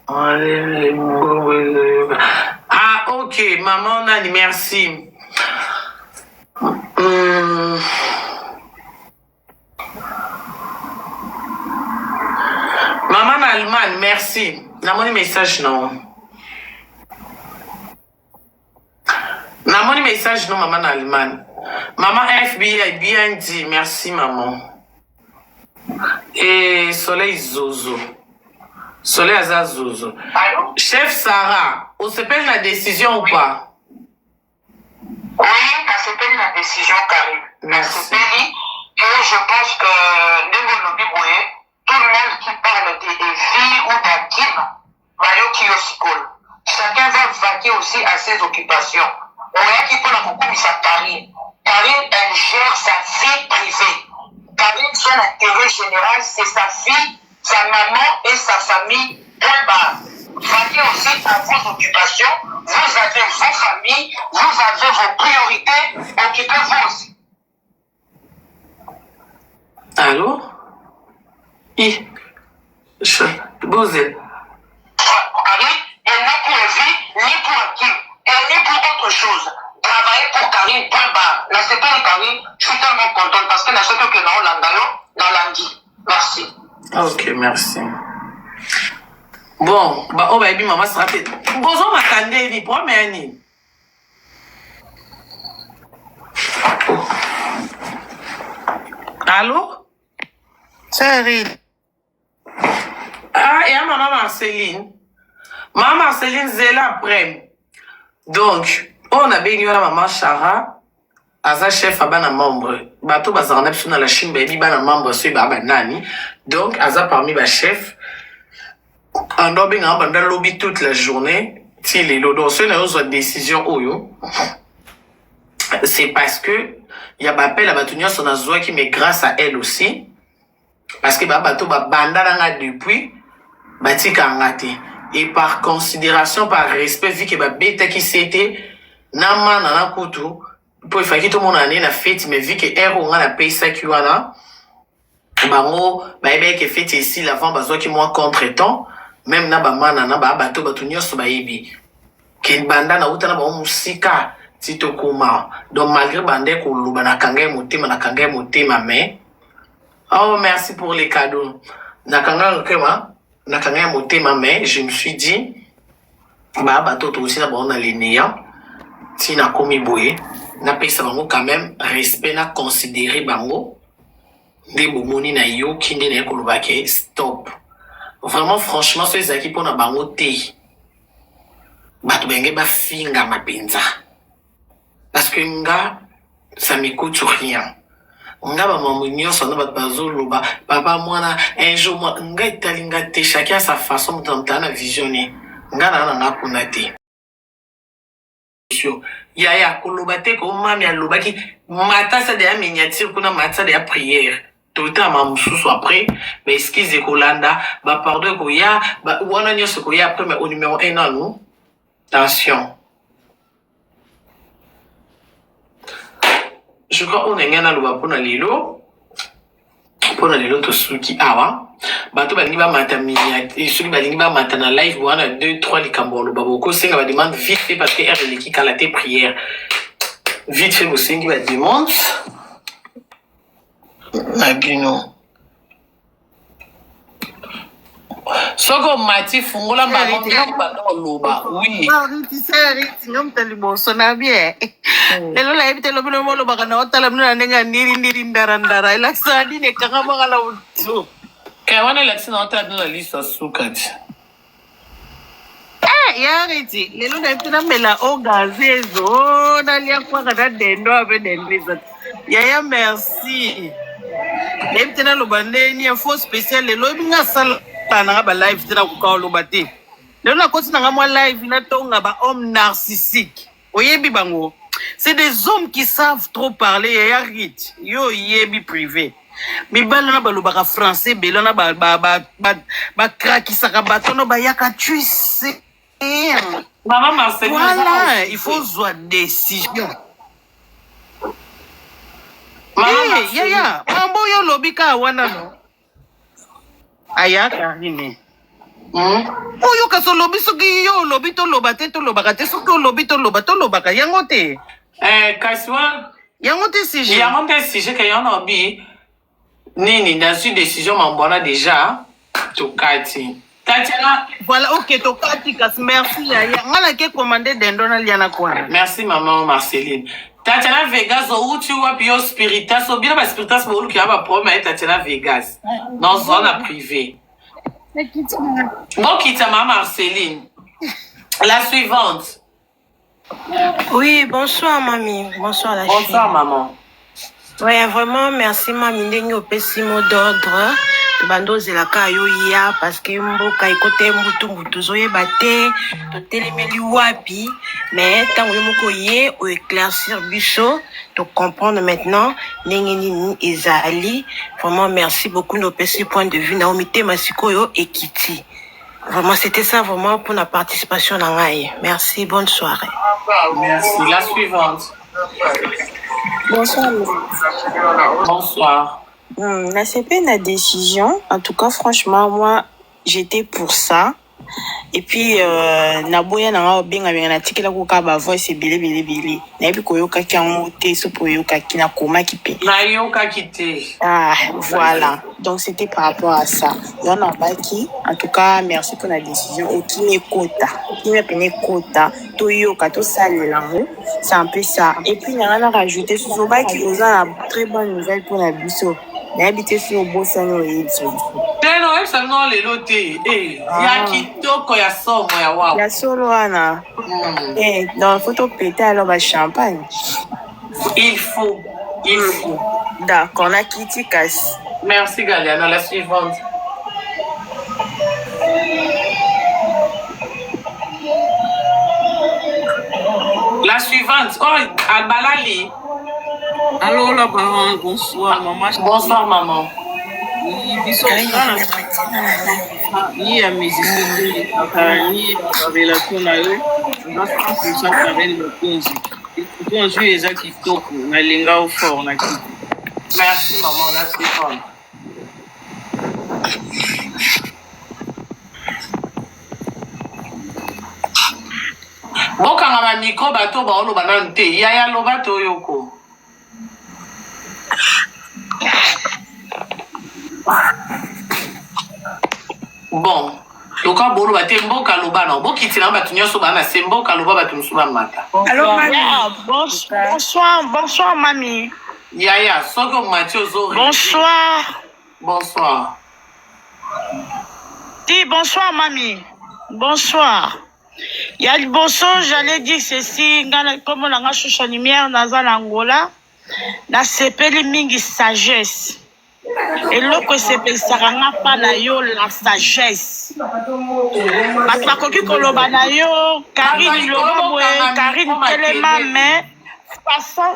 malembe mongongo ezoyoka. Ah ok maman nani merci. Maman na Allemagne merci. Namoni message na yo. Namoni message no maman na Allemagne. Maman FBI bien dit merci maman. Et Soleil Zozo. Soleil aza Zozo. Allô? Chef Sarah, osepeli na décision ou pas? Oui, nasepeli na décision Karine. Merci. Nasepeli et je pense que ndenge olobi boye, tout le monde qui parle de Evi ou d'Akim, bayoki yo sikoyo. Chacun va vaquer aussi à ses occupations. Oyaki mpona kokumisa Karine. Karine, elle gère sa vie privée. Karine, son intérêt général, c'est sa fille, sa maman et sa famille. Point barre. Vaquez aussi à vos occupations. Vous avez vos familles, vous avez vos priorités. Occupez-vous aussi. Allô? I. Bozel. Karine, elle n'est pour Evie, ni pour Akim. Elle n'est pour autre chose. Travailler pour Karine, point barre. La CP de Karine, je suis tellement contente parce que la CP que nous avons, nalandi. Merci. Ok, merci. Bon, ba oyo bayebi mama Sarah te. Bozomata nde nini? Problème ya nini? Allô? Cyril. Ah, et maman Marceline. Maman Marceline zela après. Donc, oyo nabengi wana maman Sarah aza chef ya bana membre bato bazalaka na biso na la Chine bayebi bana membre soki baa banani donc aza parmi bachef ando abengaka banda lobi toute la journée ti lelo donc soki nayo ozwa décision oyo c'est parce que ya baappel ya bato nyonso nazwaki mais grâce à elle aussi parce que ba bato babanda na nga depuis batika nga te et par considération par respect vu que babetaki sete na mana na kutu mpo efaki tomonana nde na feti mais vu que heure oyo nga napesaki wana bango bayebaki ke feti esili avant bazwaki mwa contre temps même na bamana na ba bato bato nyonso bayebi ke banda nauta na bango mosika ti tokoma donc malgré banda koloba nakanga ye motema nakanga ye motema mais oh merci pour les cadeaux nakanga motema nakanga ye motema mais je me suis dit ba bato tokosi na bango na linéa ti nakomi boye napesa bango quand même respect na considérer bango nde bomoni nayoki nde naye koloba ke stop vraiment franchement so ezalaki mpona bango te bato bayenge bafingama mpenza parce que nga ça me coûte rien nga bamambo nyonso wana bato bazoloba papa mwana un jour mwa nga etali nga te chacun sa façon moto na moto aza na vision ne nga naa na nga kuna te yaya koloba te ko mami alobaki matasa de ya miniature kuna matasa de ya prière totala mosusu après baexcuse ekolanda bapardon ekoya wana nyonso ekoya après mais au numéro 1 nanu tension je crois oyo na ngai naloba mpona lelo mpona lelo tosuki awa bato balingi bamata soki balingi bamata na live wana 2 3 likambo aloba bokosenga bademande vite fait parce que heure eleki kala te prière vite fait bosengi bademande na bino soki omati fungola bango banda oloba oui nga moto liboso na bien lelo nayebi te lobi lobi olobaka na otala bino na ndenge ya ndiri ndara ndara elakisaka nini ekangamaka na motu kaya wana elakisi na otala bino na liso ya suka ti ya riti lelo nayebi te namela o gazezo nalia kwaka na dendo ape dendo eza yaya merci nayebi te naloba ndeni info spécial lelo oyebi nga asala nanga balive te nakoka oloba te lelo nakoti nanga mwa live natonga bahomme narcissique oyebi bango c'est des hommes qui savent trop parler yaya rit yo oyebi privé mibali wana balobaka français ebele wana bakrakisaka bato wana bayaka tuise mama Marceline voilà il faut zwa décision mama Eh, yaya mambo oyo olobi kaka wana no. Aya Karine. Hmm? Oyo kasi olobi soki yo olobi toloba te tolobaka te soki olobi toloba tolobaka yango te. Eh, kasi wana Yango te sujet. Yango nde sujet ke yango nabi nini nazwi décision mambo wana déjà tokati Tatiana. Voilà, ok, tokati kasi merci yaya. Nga nake commande dendo nalia na kwana. Merci maman Marceline. Tatiana Vegas outi wapi yo spiritas obino ba spiritas bolukela ba problème ya Tatiana Vegas. Dans zone privé. Bokita maman Marceline. La suivante. Oui, bonsoir mamie. Bonsoir la Bonsoir chaîne. maman. Ouais, vraiment merci mamie ndenge opesi mot d'ordre. Tobanda ozelaka yo ya parce que mboka ekota mbutu mbutu ozoyeba te totelemeli wapi mais ntango yo moko ye oéclaircir biso tocomprendre maintenant ndenge nini ezali vraiment merci beaucoup nde opesi point de vue na yo mitema sikoyo ekiti. Vraiment, c'était ça vraiment pour la participation na ngai. Merci, bonne soirée. Merci. La suivante. Bonsoir. Bonsoir. La CP la décision, en tout cas, franchement, moi, j'étais pour ça. Et puis, naboya nanga obenga benga natikela koka ba voice ebele ebele ebele nayebi koyokaki yango te soki oyokaki nakomaki mpe Nayokaki te. Ah, voilà. Donc, c'était par rapport à ça. Yango nabaki, en tout cas, merci pour la décision. Okimi ekota. Okimi pene ekota. Toyoka, tosalela yango. C'est un peu ça. Et puis, nanga na rajouter, soki obaki oza na très bonne nouvelle pour na biso. Nayebi te soki obosani oyebisa biso. Te naoyebisa bino lelo te. Eh, ya Ah. kitoko ya somo ya waw. Ya solo wana. Eh, donc, faut topeta alors ba champagne. Il faut. Il faut. D'accord, nakiti kasi. Merci Galiana. La suivante. La suivante. Oh, Albalali. Allô, la baronne, bonsoir, maman. Bonsoir, maman. Oui, biso nga na ni ya musicien te kaka ni ya barelation na yo oza 100 Karine Mokonzi ozwi eza kitoko nalinga yo fort na kiti. Merci, maman. La suivante. Bokanga ba micro bato baoloba nanu te. Yaya loba toyoko. Bon, loka boloba te mboka loba na bokitela bato nyonso baa na se mboka loba bato mosusu bamata. Allô, mami. Yeah, bonsoir, bonsoir, mamie. Yaya, soki omati ozo Bonsoir. Bonsoir. Dis bonsoir, mamie. Bonsoir. Ya liboso, j'allais dire ceci, nga na- kombo na nga Shusha Lumière, naza na Angola. Nasepeli mingi sagesse. Eloko esepelisaka nga mpa na yo la sagesse. Bato bakoki koloba na yo, Karine loba boye, Karine telema, mais façon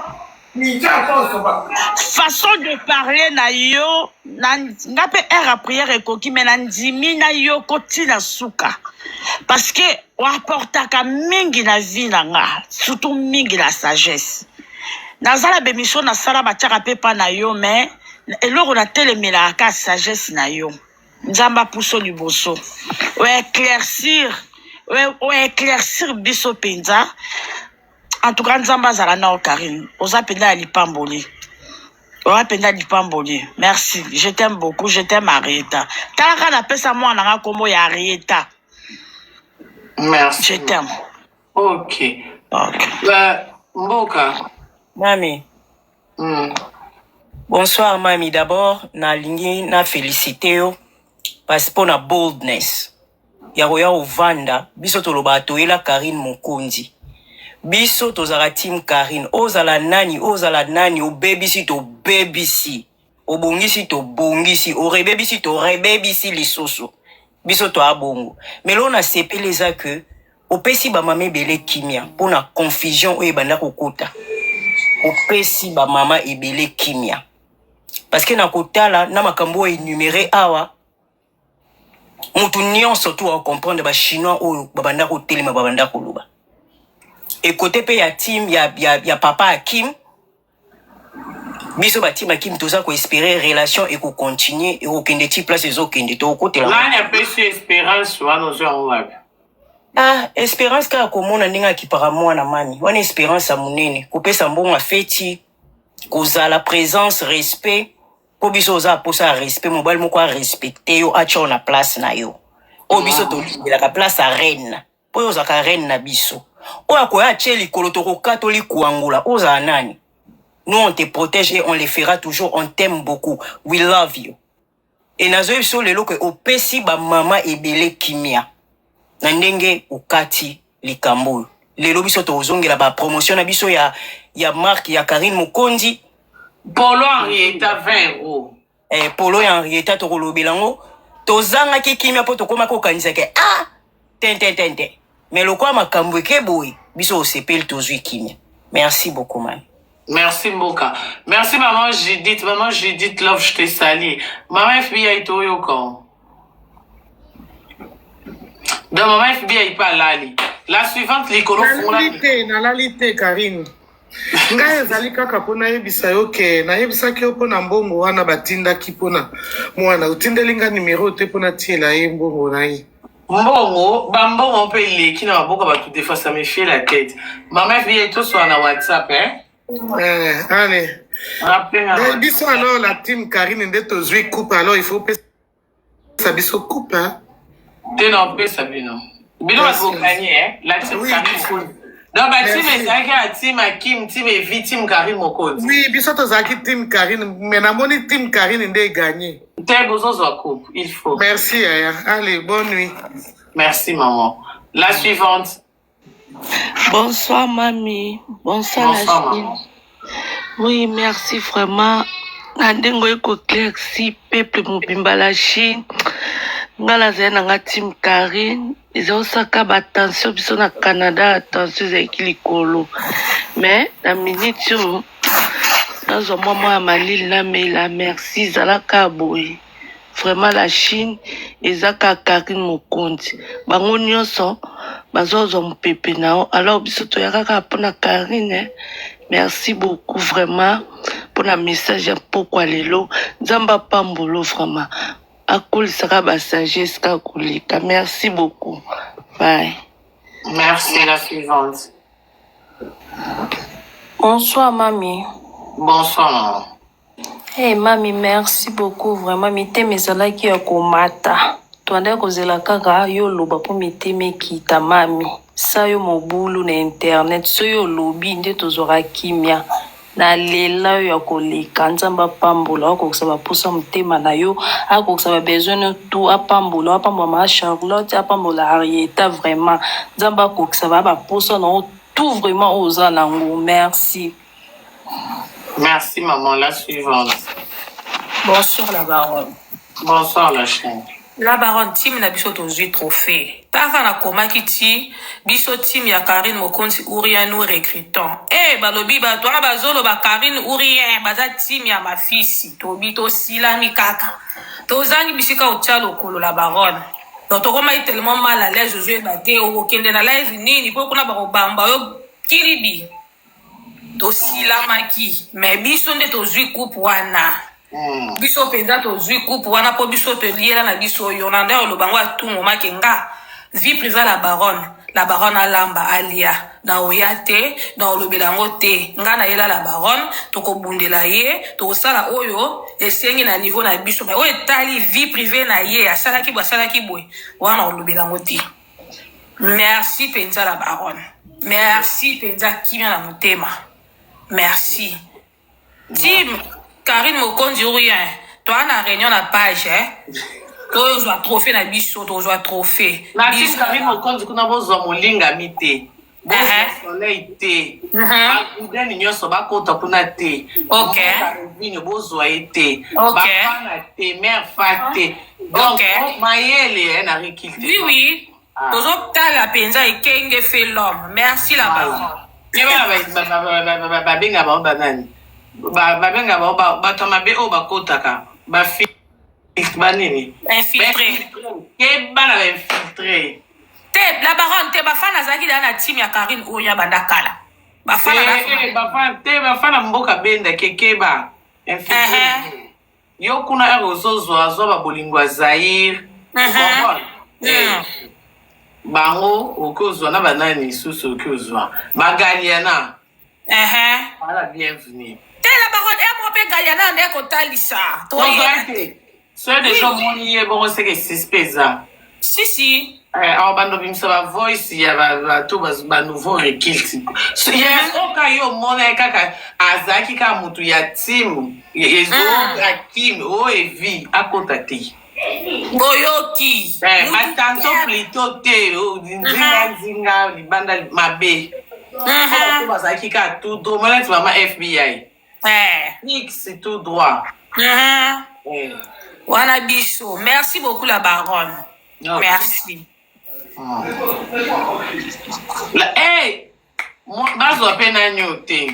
façon de parler na yo na nga mpe heure ya prière ekoki me nandimi na yo kotina suka parce que oapportaka mingi na vie na nga surtout mingi la sagesse naza na bemission nasala batiaka mpe mpa na yo mais eloko natelemelaka ka sagesse na yo nzambe apuso liboso oéclaircir oéclaircir biso mpenza. En tout cas nzambe azala nao Karine oza mpenza ya lipamboli oza mpenza lipamboli merci je t'aime beaucoup je t'aime Arieta tala kaka napesa mwana na nga kombo ya Arieta. Merci. Je t'aime. Ok. Ok. Ba, mboka. Mami. Bonsoir mami, d'abord nalingi na féliciter yo parce pona boldness ya koya kovanda biso tolobaka toyela Karine Mokonzi biso tozalaka team Karine ozala nani ozala nani obebisi tobebisi obongisi tobongisi orebebisi torebebisi lisusu biso toa bongo mais lelo nasepeli eza que opesi ba mama ebele kimia pona confusion oyo ebanda kokota opesi ba mama ebele kimia parce que na kotala na makambo oyo enumere awa mutu nyonso tu acomprendre ba chinois oyo babanda kotelema babanda koloba ekote pe ya team ya papa Akim. Biso ba team Akim toza ko esperer relation eko continuer ekokende ti place ezokende tokokotela ngo. Nani apesi yo esperance wana ozwi yango wapi? Ah, esperance kaka komona ndenge akipaka mwana mami wana esperance ya monene kopesa mbongo ya feti kozala presence respect mpo biso oza mposa ya respect mobali moko arespecte yo atya yo na place na yo oyo biso tolingelaka place ya reine mpo yo ozalaka reine na biso oyo akoya atye likolo tokokata olikuangula ozala nani nous on te protège et on le fera toujours on t'aime beaucoup we love you e nazoyebi biso lelo ke opesi bamama ebele kimia na ndenge okati likambo oyo lelo biso tozongela bapromotion na biso ya, ya marque ya Karine Mokonzi Polo Henrietta 20 euros. eh, polo ya Henrietta tokolobela yango tozangaki kimia mpo tokomaki kokanisa ke ah tententente mais lokola makambo eke boye biso osepeli tozwi kimia merci beaucoup mami Merci Mboka. Merci maman Judith. Maman Judith Love, je te salue. Maman FBI toyoka. Donc maman FBI pa lali. La suivante likolo fungola. Nalali te, nalali te Karine. Ngai ezali kaka mpo nayebisa yo ke nayebisaki yo mpo na mbongo wana batindaki mpo na mwana. Otindeli nga numero te mpo natiela ye mbongo na ye. Mbongo, ba mbongo mpe eleki na maboko ya bato des fois ça me fait la tête. Maman FBI toswana na WhatsApp hein. Eh, allez. Rappelez nga na Eh, biso WhatsApp. alors la team Karine nde tozwi coupe alors il faut pesa biso coupe hein. Te na opesa bino. Bino bato Merci. boganye hein. La team Oui, Karine biso. Mokonzi. Donc ba team Merci. ezalaki ya team Akim, team Evi, team Karine Mokonzi. Oui, biso tozalaki team Karine mais namoni team Karine nde eganye. Te bozozwa coupe, il faut. Merci yaya. Allez, bonne nuit. Merci maman. La suivante. Bonsoir mamie, bonsoir la Bonsoir Chine. maman. Oui, merci vraiment. Na ndenge oye koéclairci peuple mobimba la Chine. Nga nazali na nga team Karine. Ezosaka ba tension biso na Canada, tension ezalaki likolo. Mais na minute oyo nazwa mwa mwa ya malili namela. Merci, ezalaka boye. Vraiment la Chine eza kaka Karine Mokonzi. Bango nyonso bazozwa mopepe na yo. Alors biso toyaka kaka mpona Karine. eh. Merci beaucoup vraiment mpona message ya pokwa lelo. Nzambe apambolo vraiment. Akolisaka ba sagesse kaka koleka. Merci beaucoup. Bye. Merci la suivante. Bonsoir mami. Bonsoir maman. Hey mami, merci beaucoup vraiment mitema ezalaki ya komata. Toandaki kozela kaka yo oloba mpo mitema ekita mami. Sa yo mobulu na internet soki olobi nde tozwaka kimia. Nalela yo ya koleka. Nzambe apambola, akokisa baposa motema na yo, akokisa ba besoin no tout, apambola, apambola mama Charlotte, apambola Arieta vraiment. Nzambe akokisa ba baposa na yo tout vraiment oyo oza nango. Merci. Merci maman, la suivante. Bonsoir la baronne. Bonsoir la chaîne. La baronne, team na biso tozwi trophée. Taka nakomaki ti biso team ya Karine Mokonzi ou rien nous recrutons. Eh balobi bato wana bazoloba Karine ou rien baza team ya mafisi. Tobi tosilami kaka. Tozangi bisika otia lokolo la baronne. Donc tokomaki tellement mal à l'aise ozoyeba te okokende na live nini po kuna bakobamba yo kilibi. Tosilamaki mais biso nde tozwi coupe wana. Biso mpenza tozwi coupe wana mpo biso toliela na biso oyo na nde oloba ngo atungo make nga vie privée la baronne la baronne alamba alia na oya te na olobela yango te nga nayela la baronne tokobundela ye tokosala oyo esengi na niveau na biso mais oyo etali vie privée na ye asalaki boye asalaki boye wana olobela yango te merci mpenza la baronne merci mpenza kimia na motema merci team Karine Mokonzi ou rien toa na réunion na page eh? tozwa trophée na biso tozwa trophée Na team Karine Mokonzi kuna bozwa molingami te. Bozwa soleil te. Bakudeni nyonso bakota kuna te. Ok. Mwana bozwa ye te. Ok. Bafana te, mère fa te. Donc Ok. mayele eh, na recul te. oui oui tozotala mpenza ekenge fait l'homme merci la baronne Ye bana babenga bango banani babenga bango bato ya mabe oyo bakotaka bafi banini infiltré ke bana bainfiltré te la baronne te bafana azalaki deja na team ya Karine oyo banda kala bafana te bafana mboka benda kekeba. Infiltre uh-huh. Yo kuna heure ozozwa zwa ba bolingo ya Zaire. Comprendre? Eh. Bango okoki ozwa na banani lisusu okoki ozwa. Ba Galiana. Uh-huh. Voilà, bienvenue. Te la baronne, eh, moi pe Galiana nde kotalisa. Toyeba te. Soki deja omoni ye bongo seke suspect eza. Si si. Eh, awa bando bimisa ba voice ya bato ba nouveau recrulte. Yes, oka yo omona ye kaka azalaki kaka motu ya team ezo akim o evi akota te. Boyoki. Eh, batanto plutôt te nzinga nzinga libanda mabe. Bato bazalaki kaka tout droit mona neti mama FBI. Eh. Fixe tout droit. Eh. Wana biso. Merci beaucoup la baronne. Okay. Merci. La, hey, bazwa mpe nani oyo te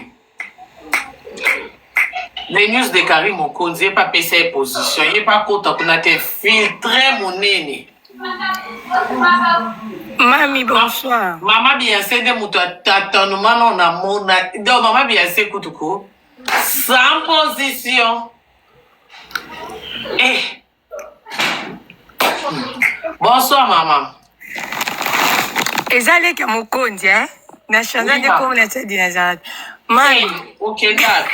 les news de Karim Mokonzi ye mpe apesa ye position ye mpe akota kuna te filtre monene Mami, bonsoir. Mama Beyonce nde moto ya tatanement no namona donc mama Beyonce kutu ko sans position eh. Bonsoir mama. Eza leki ya mokonzi eh? Na change Oui, nde ma. kombo na tia nazalaki. Mami. Hey, okenda.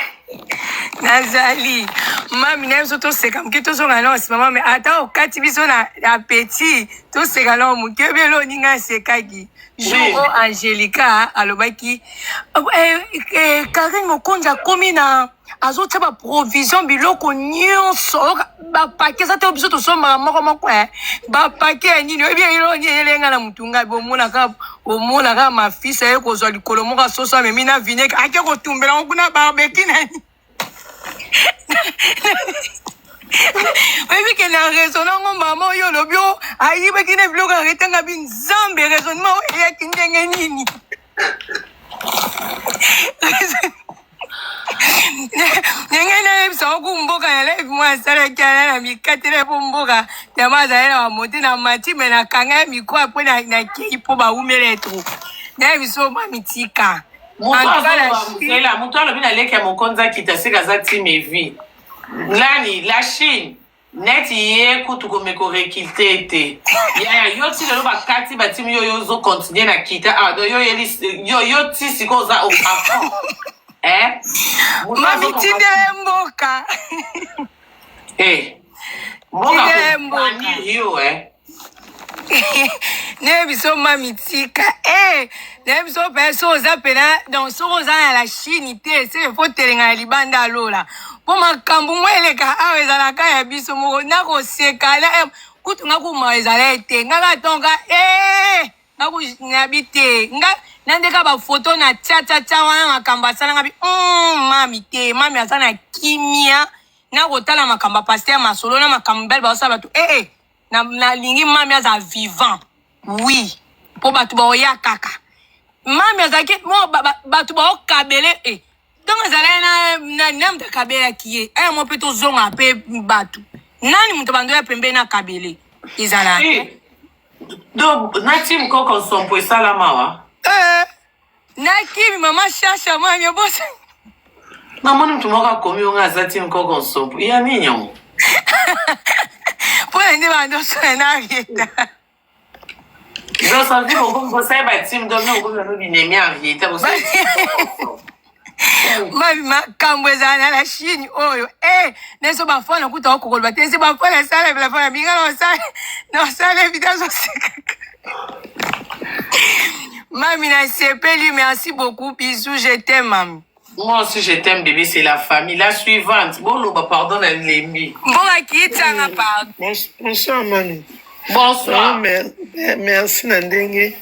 Nazali. Mami na biso toseka moke tozonga nao nsima mami ata okati biso na apeti toseka nao moke belo oninga asekaki. Jour Oui. oyo Angelica alobaki eh, eh, Karine Mokonzi akomi na azotia ba provision biloko nyonso oyoka bapake eza te oyo biso tosombaka moko moko eh. Bapake ya nini oyebi eloko nini eyelenga na motu ngai bomonaka omonaka mafisi aye kozwa likolo moko asoso amemi na vinaigre ake kotumbela yango kuna barbecue na nini oyebi ke na raisonne yango mama oyo olobi o ayibaki na biloko aretanga bi nzambe raisonnement oyo eyaki ndenge nini ndenge nayebisa yo ku mboka na live mwa asalaki ala na mikatela mpo mboka tama azali na bamote na mati me nakanga ya mikro apres nakei mpo bawumela ye trop nayebisa yo mamitika Moto En tout cas, la azoloba Chine- mozela moto alobi na leki ya mokonzi akita seka aza team evi nani la chine neti ye kutu komeka orekilte te yaya yo ti lelo bakati batimi yo yo ozo continue na kita ah, donc yo oyeli yo, yo ti sikoyo oza au- à fond eh? Moto mami azokoma- tindela ye mboka Eh, mboka tindela ye mboka kobanir yo eh? nayebi biso mami tika e nayebi biso mpe so oza mpena donc soki oza na la chine te se fo telenga na libanda alola mpo makambo ngo eleka awa ezalaka ya biso moko nakoseka na eh, kutu nga kuma ezala ye te nga kaka tonka e nabi te nga na ndeka bafoto na tia tia tia wana makambo asalanga bi mami te mami aza na kimia nakotala makambo ya paster masolo na makambo mibali baosala bato ee eh, eh. Nalingi mami azala vivant oui mpo bato baoya kaka mami azalaki mo bato baokabele e ntango ezalaki na na moto akabelaki ye aya mo mpe tozonga mpe bato nani moto bando ya pembeni akabele ezala te donc na team koko nsompo esalama wa eh, nakimi mama shasha mami obosa namoni moto moko akomi onga aza team koko nsompo ya nini yango mpo na nde bando osala na arieta donc ça veut dire okomi kosala ba team donc okomi nano binemi ya arieta bosala mami makambo ezala na la chine oyo e eh, neso bafana kuta okokoloba te ese bafana esala bafana binga na osala evida azosekaka mami nasepeli merci beaucoup bisous je t'aime mami Moi aussi je t'aime bébé, c'est la famille. La suivante, boloba pardon na lembi. Mboka kitanga pardon. Bonsoir mami. Bonsoir. Merci na ndenge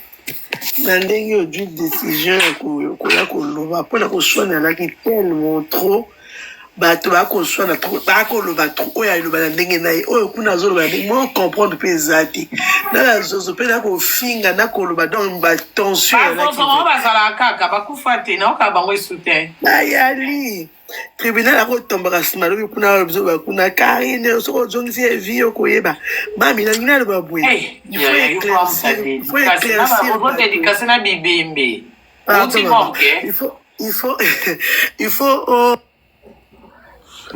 na ndenge ozwi décision ya koya koloba mpo na koswana alaki tellement trop bato bakoswana trop bakoloba trop oyo aloba na ndenge na ye oyo kuna azoloba na ndenge mo comprendre mpe eza te na bazozo mpe nakofinga nakoloba donc batension bazozo bango bazalaka kaka bakufa te naoka bango esu te bayali tribunal akotombaka nsima lobi kuna bizoba kuna karine soki ozongisi ye vie okoyeba mami nalingi naloba boye il faut éclaircir na bibembe il faut il faut il faut oh.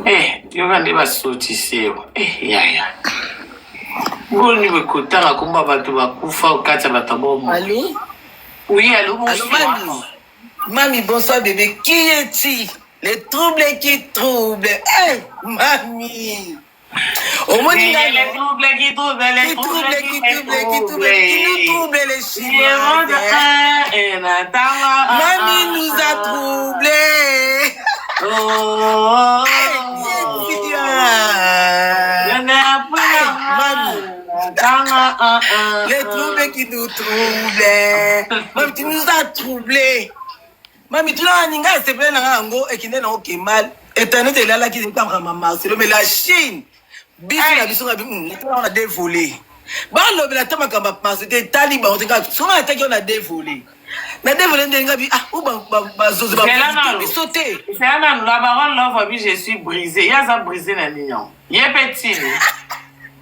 Eh, yoka nde basotisi yo. Eh, yaya. Boni kotanga komba bato bakufa okati ya bato ya bomoi. Allô? Oui, allô, Allô, bonsoir. mami? Mami, bonsoir, bébé. Qui es-tu? Les troubles qui troublent. Hey, mami! Omoni nga Les no? troubles qui troublent, les Qui troubles trouble, qui qui me trouble, qui trouble, qui nous troublent. trouble les Chinoises. Mami nous a troublés. Oh, Hey, qui es-tu? Ah. Hey, mami. Les troubles qui nous troublent. Mami, tu nous as troublés. Mami, tuna ninga esepele na nga yango ekende nango kemal. Internet elalaki etambaka ma Marcelo, mais la Chine, biso na biso nga tuna na deux volets. Balobela ata makambo ya Marcelo te etali bango te kaka soki ataki yo na deux volets. Na deux volets nde nga bi ah ou bazozo ba biso te. C'est un la baronne love abi je suis brisé. Yaza brisé na nini? Ye petit.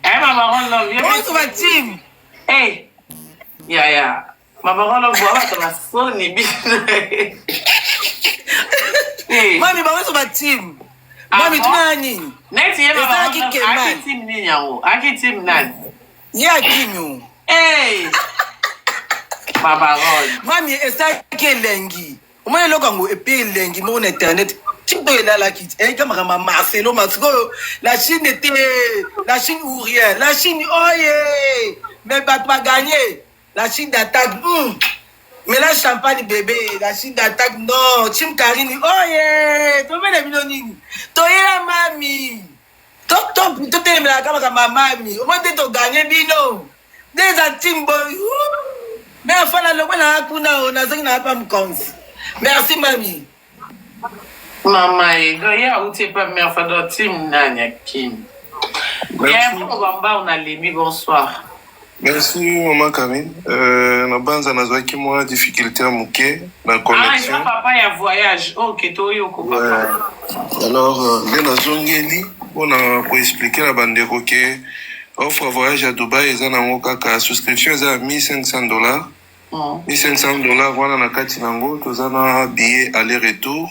Eh ma baronne love, ye Bonso ba team. Eh. Ya ya. Ma baronne love ba to ba soni biso. Eh. Mami bango so ba team. Ah Mami bon? tuna nini? Neti ye ma Ezalaki baronne love kemal. aki team nini yango? Aki team nani? Ye akimi. Eh. Ma baronne. Mami esalaki elengi. Omoni eloko yango epe elengi moko na internet. TikTok elalaki eyaki makambo ya Marcelo ma sikoyo la Chine était la Chine ou rien. La Chine oye. Mais bato ba gagné. La Chine d'attaque. Mais la champagne bébé, la Chine d'attaque non. Team Karine oye. Tomele bino nini? Toyela mami. To to totelemelaka makambo ya mami. Omoni te to gagné bino. Nde eza team boy. Mais afana lokwa na kuna o nazangi na pa mokonzi. Merci mami. Mama ego ye auti epa mère fado team nani akimi. Ya Merci. bamba on a lemi bonsoir. Merci Maman Karine. Na banza nazwaki mwa difficulté ya moke na Ah, eza connexion. papa ya voyage. Ok, toyoko Ouais. papa. Alors nde nazongeli mpona koexplike na bandeko ke offre ya voyage ya Dubai eza nango kaka souscription eza ya 1500 dollars. 1500 dollars wana na kati nango toza na billet aller retour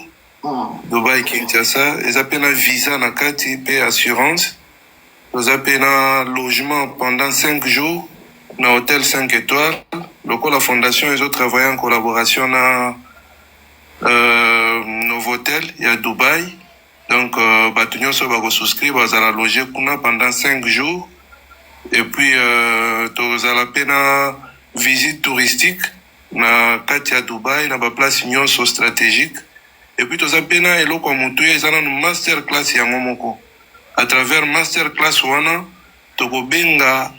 Dubai Kinshasa, eza mpe na visa na kati mpe assurance. Toza mpe na logement pendant 5 jours na hôtel 5 étoiles lokola fondation ezotravaille en collaboration na Novotel ya Dubai. Donc bato nyonso bakosouscrire bazala loge kuna pendant 5 jours. Et puis tozala mpe na visite touristique na kati ya Dubai na baplace nyonso stratégique. Et puis toza mpe na eloko ya motuya, eza nanu master class yango moko. À travers master class wana tokobenga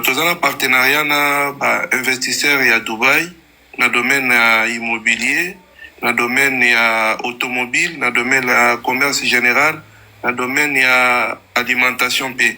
toza na partenariat na bainvestisseur ya Dubai na domaine ya immobilier, na domaine ya automobile, na domaine ya commerce général, na domaine ya alimentation, mpe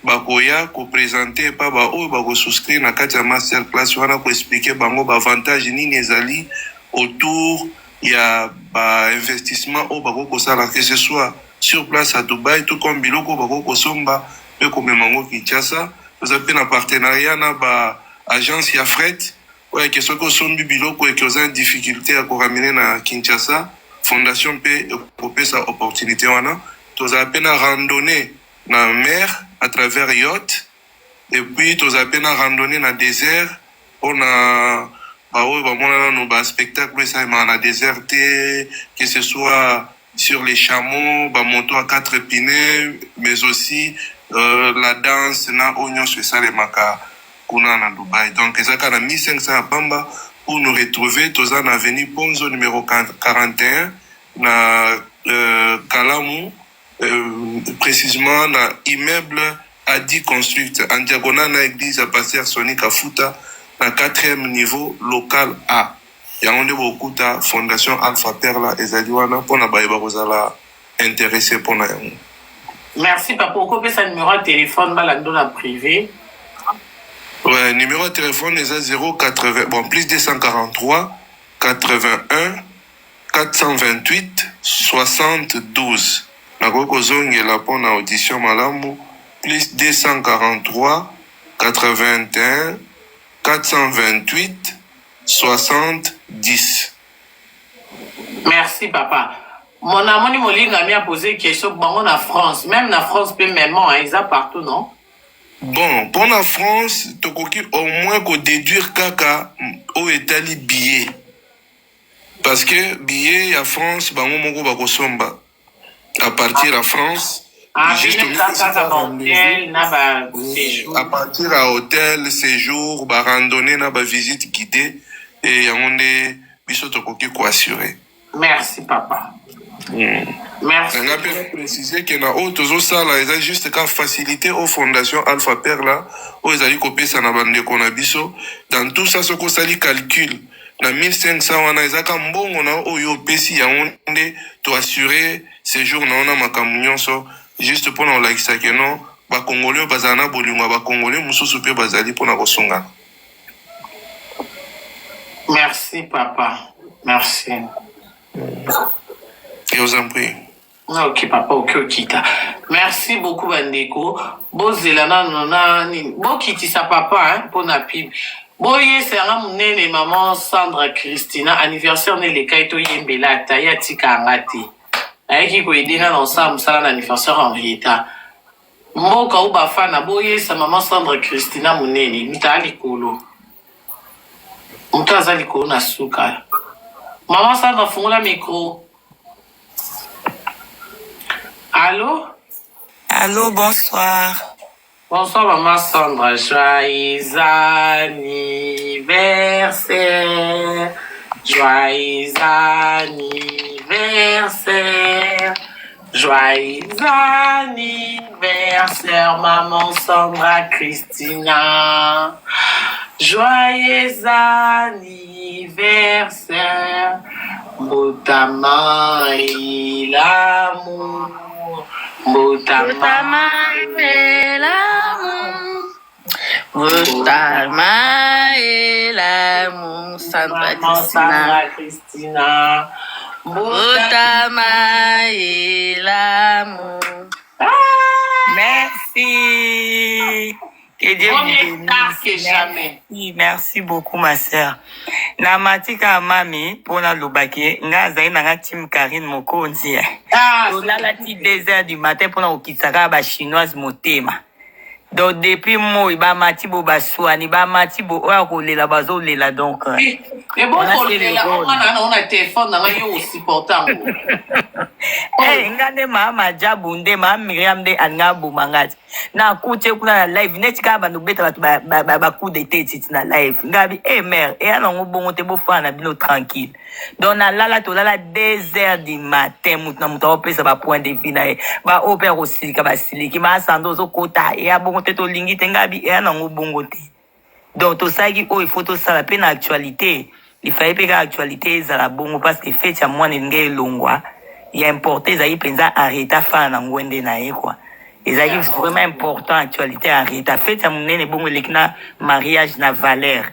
bakoya koprésente epa baoyo bakosouscrire na kati ya master class wana, koexplike bango baavantage nini ezali autour ya bainvestissement oyo bakoki kosala, que ce soit sur place à Dubai tout comme biloko oyo bakoki kosomba mpe komema yango Kinshasa. Toza mpe na partenariat na baagence ya fret oyo eke soki osombi biloko eke oza difficulté ya koramener na Kinshasa, fondation mpe ekopesa opportunité wana. Tozala mpe na randonnée na mer à travers yacht, et puis tozala mpe na randonnée na désert mpona baoyo bamona nano baspectacle esalemaka na désert te, que ce soit sur les chameaux, bamoto à quatre pneus, mais aussi la danse na oyo nyonso esalemaka kuna na Dubai. Donc eza kaka na 1500 ya pamba. Pour nous retrouver, toza na avenue Ponzo numéro 41 na Kalamu, précisément na immeuble Adi Construct, en diagonale na église ya pasteur Soni Kafuta, na quatrième niveau, local A. Yango nde bokuta fondation Alpha Perla ezali wana mpona bayeba kozala intéressé mpona yango. Merci papa. Okopesa numéro ya téléphone balando na privé. Ouais, numéro de téléphone eza 080, bon, plus 243 81 428 72. Nakoki kozongela mpona audition malamu: plus 243 81 428 70. Merci papa. Mon amoni molingami a pose question bango na France, meme na France pe meme hein, eza partout non? Bon, pona France tokoki au moins ko deduire kaka oyo etali billet parce que billet ya France bango moko bakosomba à partir ya France Ah, juste bino eza kaka ba hotel na ba séjour. à partir ya hotel séjour ba randonnée na ba visite guidée et yango nde biso tokoki ko assurer. Merci papa. Merci. Na nga mpe na préciser ke na oyo tozosala eza juste ka facilité oyo fondation Alpha Perla oyo ezali kopesa na bandeko na biso. Dans tout ça soki osali calcul na 1500 wana eza ka mbongo na yo oyo opesi yango nde to assurer séjour na yo na makambo nyonso juste mpo na kolakisa ke non ba congolais oyo bazala na bolingo ya ba congolais mosusu mpe bazali mpo na kosungana. Merci papa. Merci. Je vous en prie. Ok papa, ok okita. Merci beaucoup bandeko. Bozela nano na nini? Bokitisa papa hein pona pub. Boyesa yanga munene maman Sandra Christina anniversaire ne elekai toyembela ata ye atika yanga te. Ayaki koyede nga na osala mosala na anniversaire Henrietta. Mboka ou bafana boyesa maman Sandra Christina munene mutu aa likolo. Mutu aza likolo na suka. Maman Sandra fungola micro. Allo? Allo, bonsoir. Bonsoir maman Sandra, joyeux anniversaire. Joyeux anniversaire. Joyeux anniversaire maman Sandra Christina. Joyeux anniversaire. Mbotama elamu. Mbotama Mbotama elamu. Mbotama elamu Sandra Maman Christina. Sandra Christina. Mbotama elamu. Merci. Que Dieu Vaut vous mieux tard bénisse. que jamais. Merci, merci beaucoup ma sœur. Na matika mami pona lobaki nga azali na nga team Karine Mokonzi. Ah, Tolala ti 2 heures du matin pona kokitisa kaka ba chinoise motema. Donc depuis moi ba mati bo baswani ba mati bo oyo akolela bazolela donc. Wana c'est le rôle. Ebongo nga na na telefone na ngai yo osupporte yango. Hey, nga nde maa majabu nde maa Miriam nde alinga aboma nga ti nakuti ye kuna na live neti kaka bando beta bato ba, ba, ba, ba coup de tete ti na live nga bi hey, mare eya nango bongo te bofana na bino tranquille donc nalala tolala 2 heures du matin moto na moto akopesa ba point de vue na ye baoyo mpe akosilika basiliki maasando ozokota eya bongo te tolingi te nga bi eya nango bongo te donc tosalaki oyo il faut tosala mpe na actualité il fallait mpe kaka actualité ezala bongo parce que fete ya mwana elingi elongwa ya importe ezalaki mpenza arreta fana na ngwende na ye quoi ezalaki vraiment important actualité ya arreta fete ya monene bongo eleki na mariage na valeur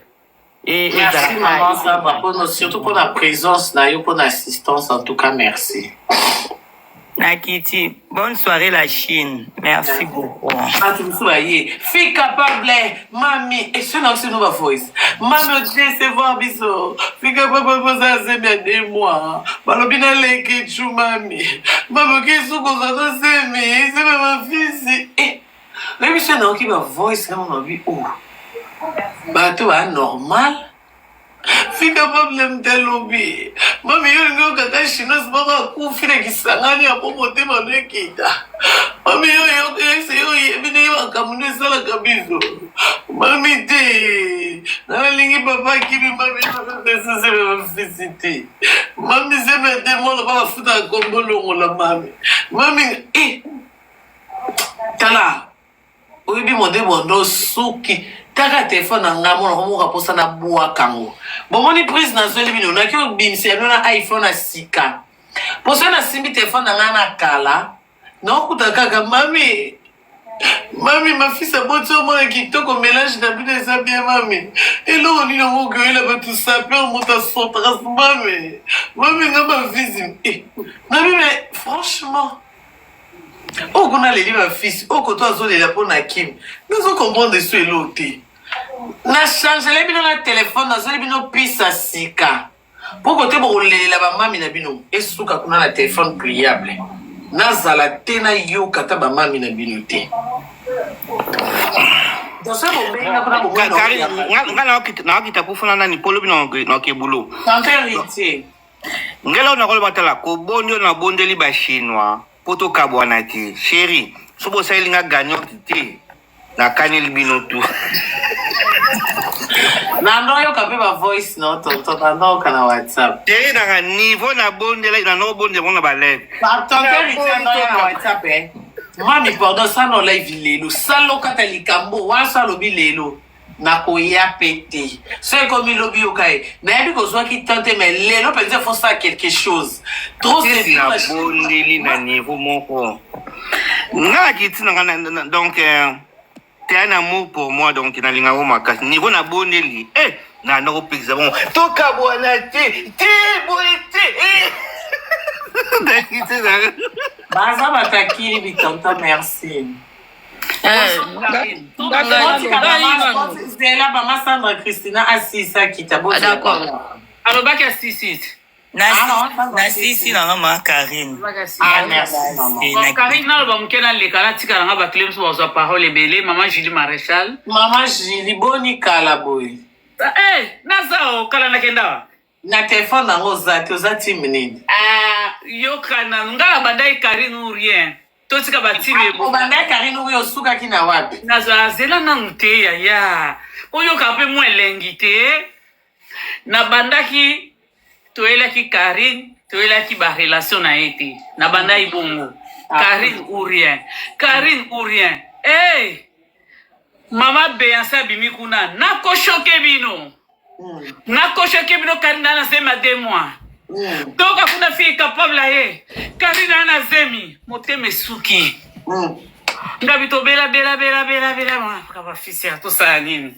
e Merci ezala maman Sandra pour surtout pour la présence na yo pour l'assistance en tout cas merci. Nakiti, bonne soirée la Chine. Merci beaucoup. Bato mosusu baye fille capable mami eso na biso no ba voice mami odecevoir biso fille capable boza zemi ya deux mois balobi naleki chu mami mami oke suku oza no zemi zemi ya mafisi eh nayebi so nayoki ba voice na mamabi o oh. Bato ba normal fika problème te lobi mami yo olingi okaka chinoise moko akufi na kisangani ya po motema no ekita mami yo yoyese yo oyebi ndenge makambo no esalaka biso mami te nga nalingi papa akimi mami sesesebafisi te mami sebe te mwana ba bafutaka kombo longola mami mami e tala Oyebi mode bondo suki taka telefone na nga mona komoka posa na bwaka yango bomoni prise nazweli bino naki obimisa bino na iphone ya sika posa nasimbi telefone na nga na kala naokuta kaka mami mami mafisi aboti omona kitoko melange na bino eza bien mami eloko nini yango okoyela bato sapeur moto asotras mami mami nga mafisi eh, mami mais franchement oyo kuna aleli ba fils oyo koto azolela mpo na kim nazo comprendre eso eloo te na changele bino na telefone nazoli bino pisa sika Po kote bokolelela ba mami na bino esuka kuna na telephone pliable. Nazala te nayoka ata ba mami na bino te. Donc soki bobenga kuna bomoni na Karine, oyamba nga te. nga naokita kufa na nani po lobi naoke boulot. Tante Héritier. Ngela oyo nakoloba tala kobondi oyo nabondeli ba chinois po tokabwana te chérie so bosaleli nga gagnante te nakaneli bino tout. Nando oyoka mpe ba voice no tonton nando oyoka na WhatsApp. Chérie nanga niveau nabondela nando obondela ngo na ba lèvre. Tonton Héritier ando ya na WhatsApp eh. Mami pardon sala live lelo sala okata likambo wana so alobi lelo nakoya pe te so ekomi lobi yoka ye nayebi kozwaki temps te mais lelo mpenza faut sala quelque chose trop c'est Sisi trop nabondeli na niveau moko nga nakiti na nga donc t'es un amour pour moi donc nalinga ngo makasi niveau nabondeli eh na nakopekisa bongo tokabwana te te boye te eh. Nakiti na baza batakili bitonto merci. Zela mama Sandra Christina asisa kita Ah, d'accord. Alobaki asisi. Nasisi nanga ma Karine. Ah, merci maman. Bon, Karine naloba moke naleka natikala nga bakile mosusu bazwa parole ebele mama Julie Maréchal. Mama Julie boni kala boye. Eh, naza o kala nakenda wa. Na telefone nango oza te oza team nini? Ah, yoka nanu nga nabandaki Karine ou rien. Totika ba team ebo. Obandaki Karine ou rien osukaki na wapi? Nazwa zela nanu te yaya. Oyoka mpe mwa elengi te. Nabandaki toyelaki Karine, toyelaki ba relation na ye te. Nabandaki bongo. Karine ou rien. Karine ou rien. Hey! Mama Beyoncé abimi kuna. Nakoshoke bino. Nakoshoke bino Karine na zemi ya 2 mois. Toka kuna fille capable aye. Karine na zemi. Motema esuki. Ngabi tobela bela bela bela bela. Kaba fils ya tosala nini?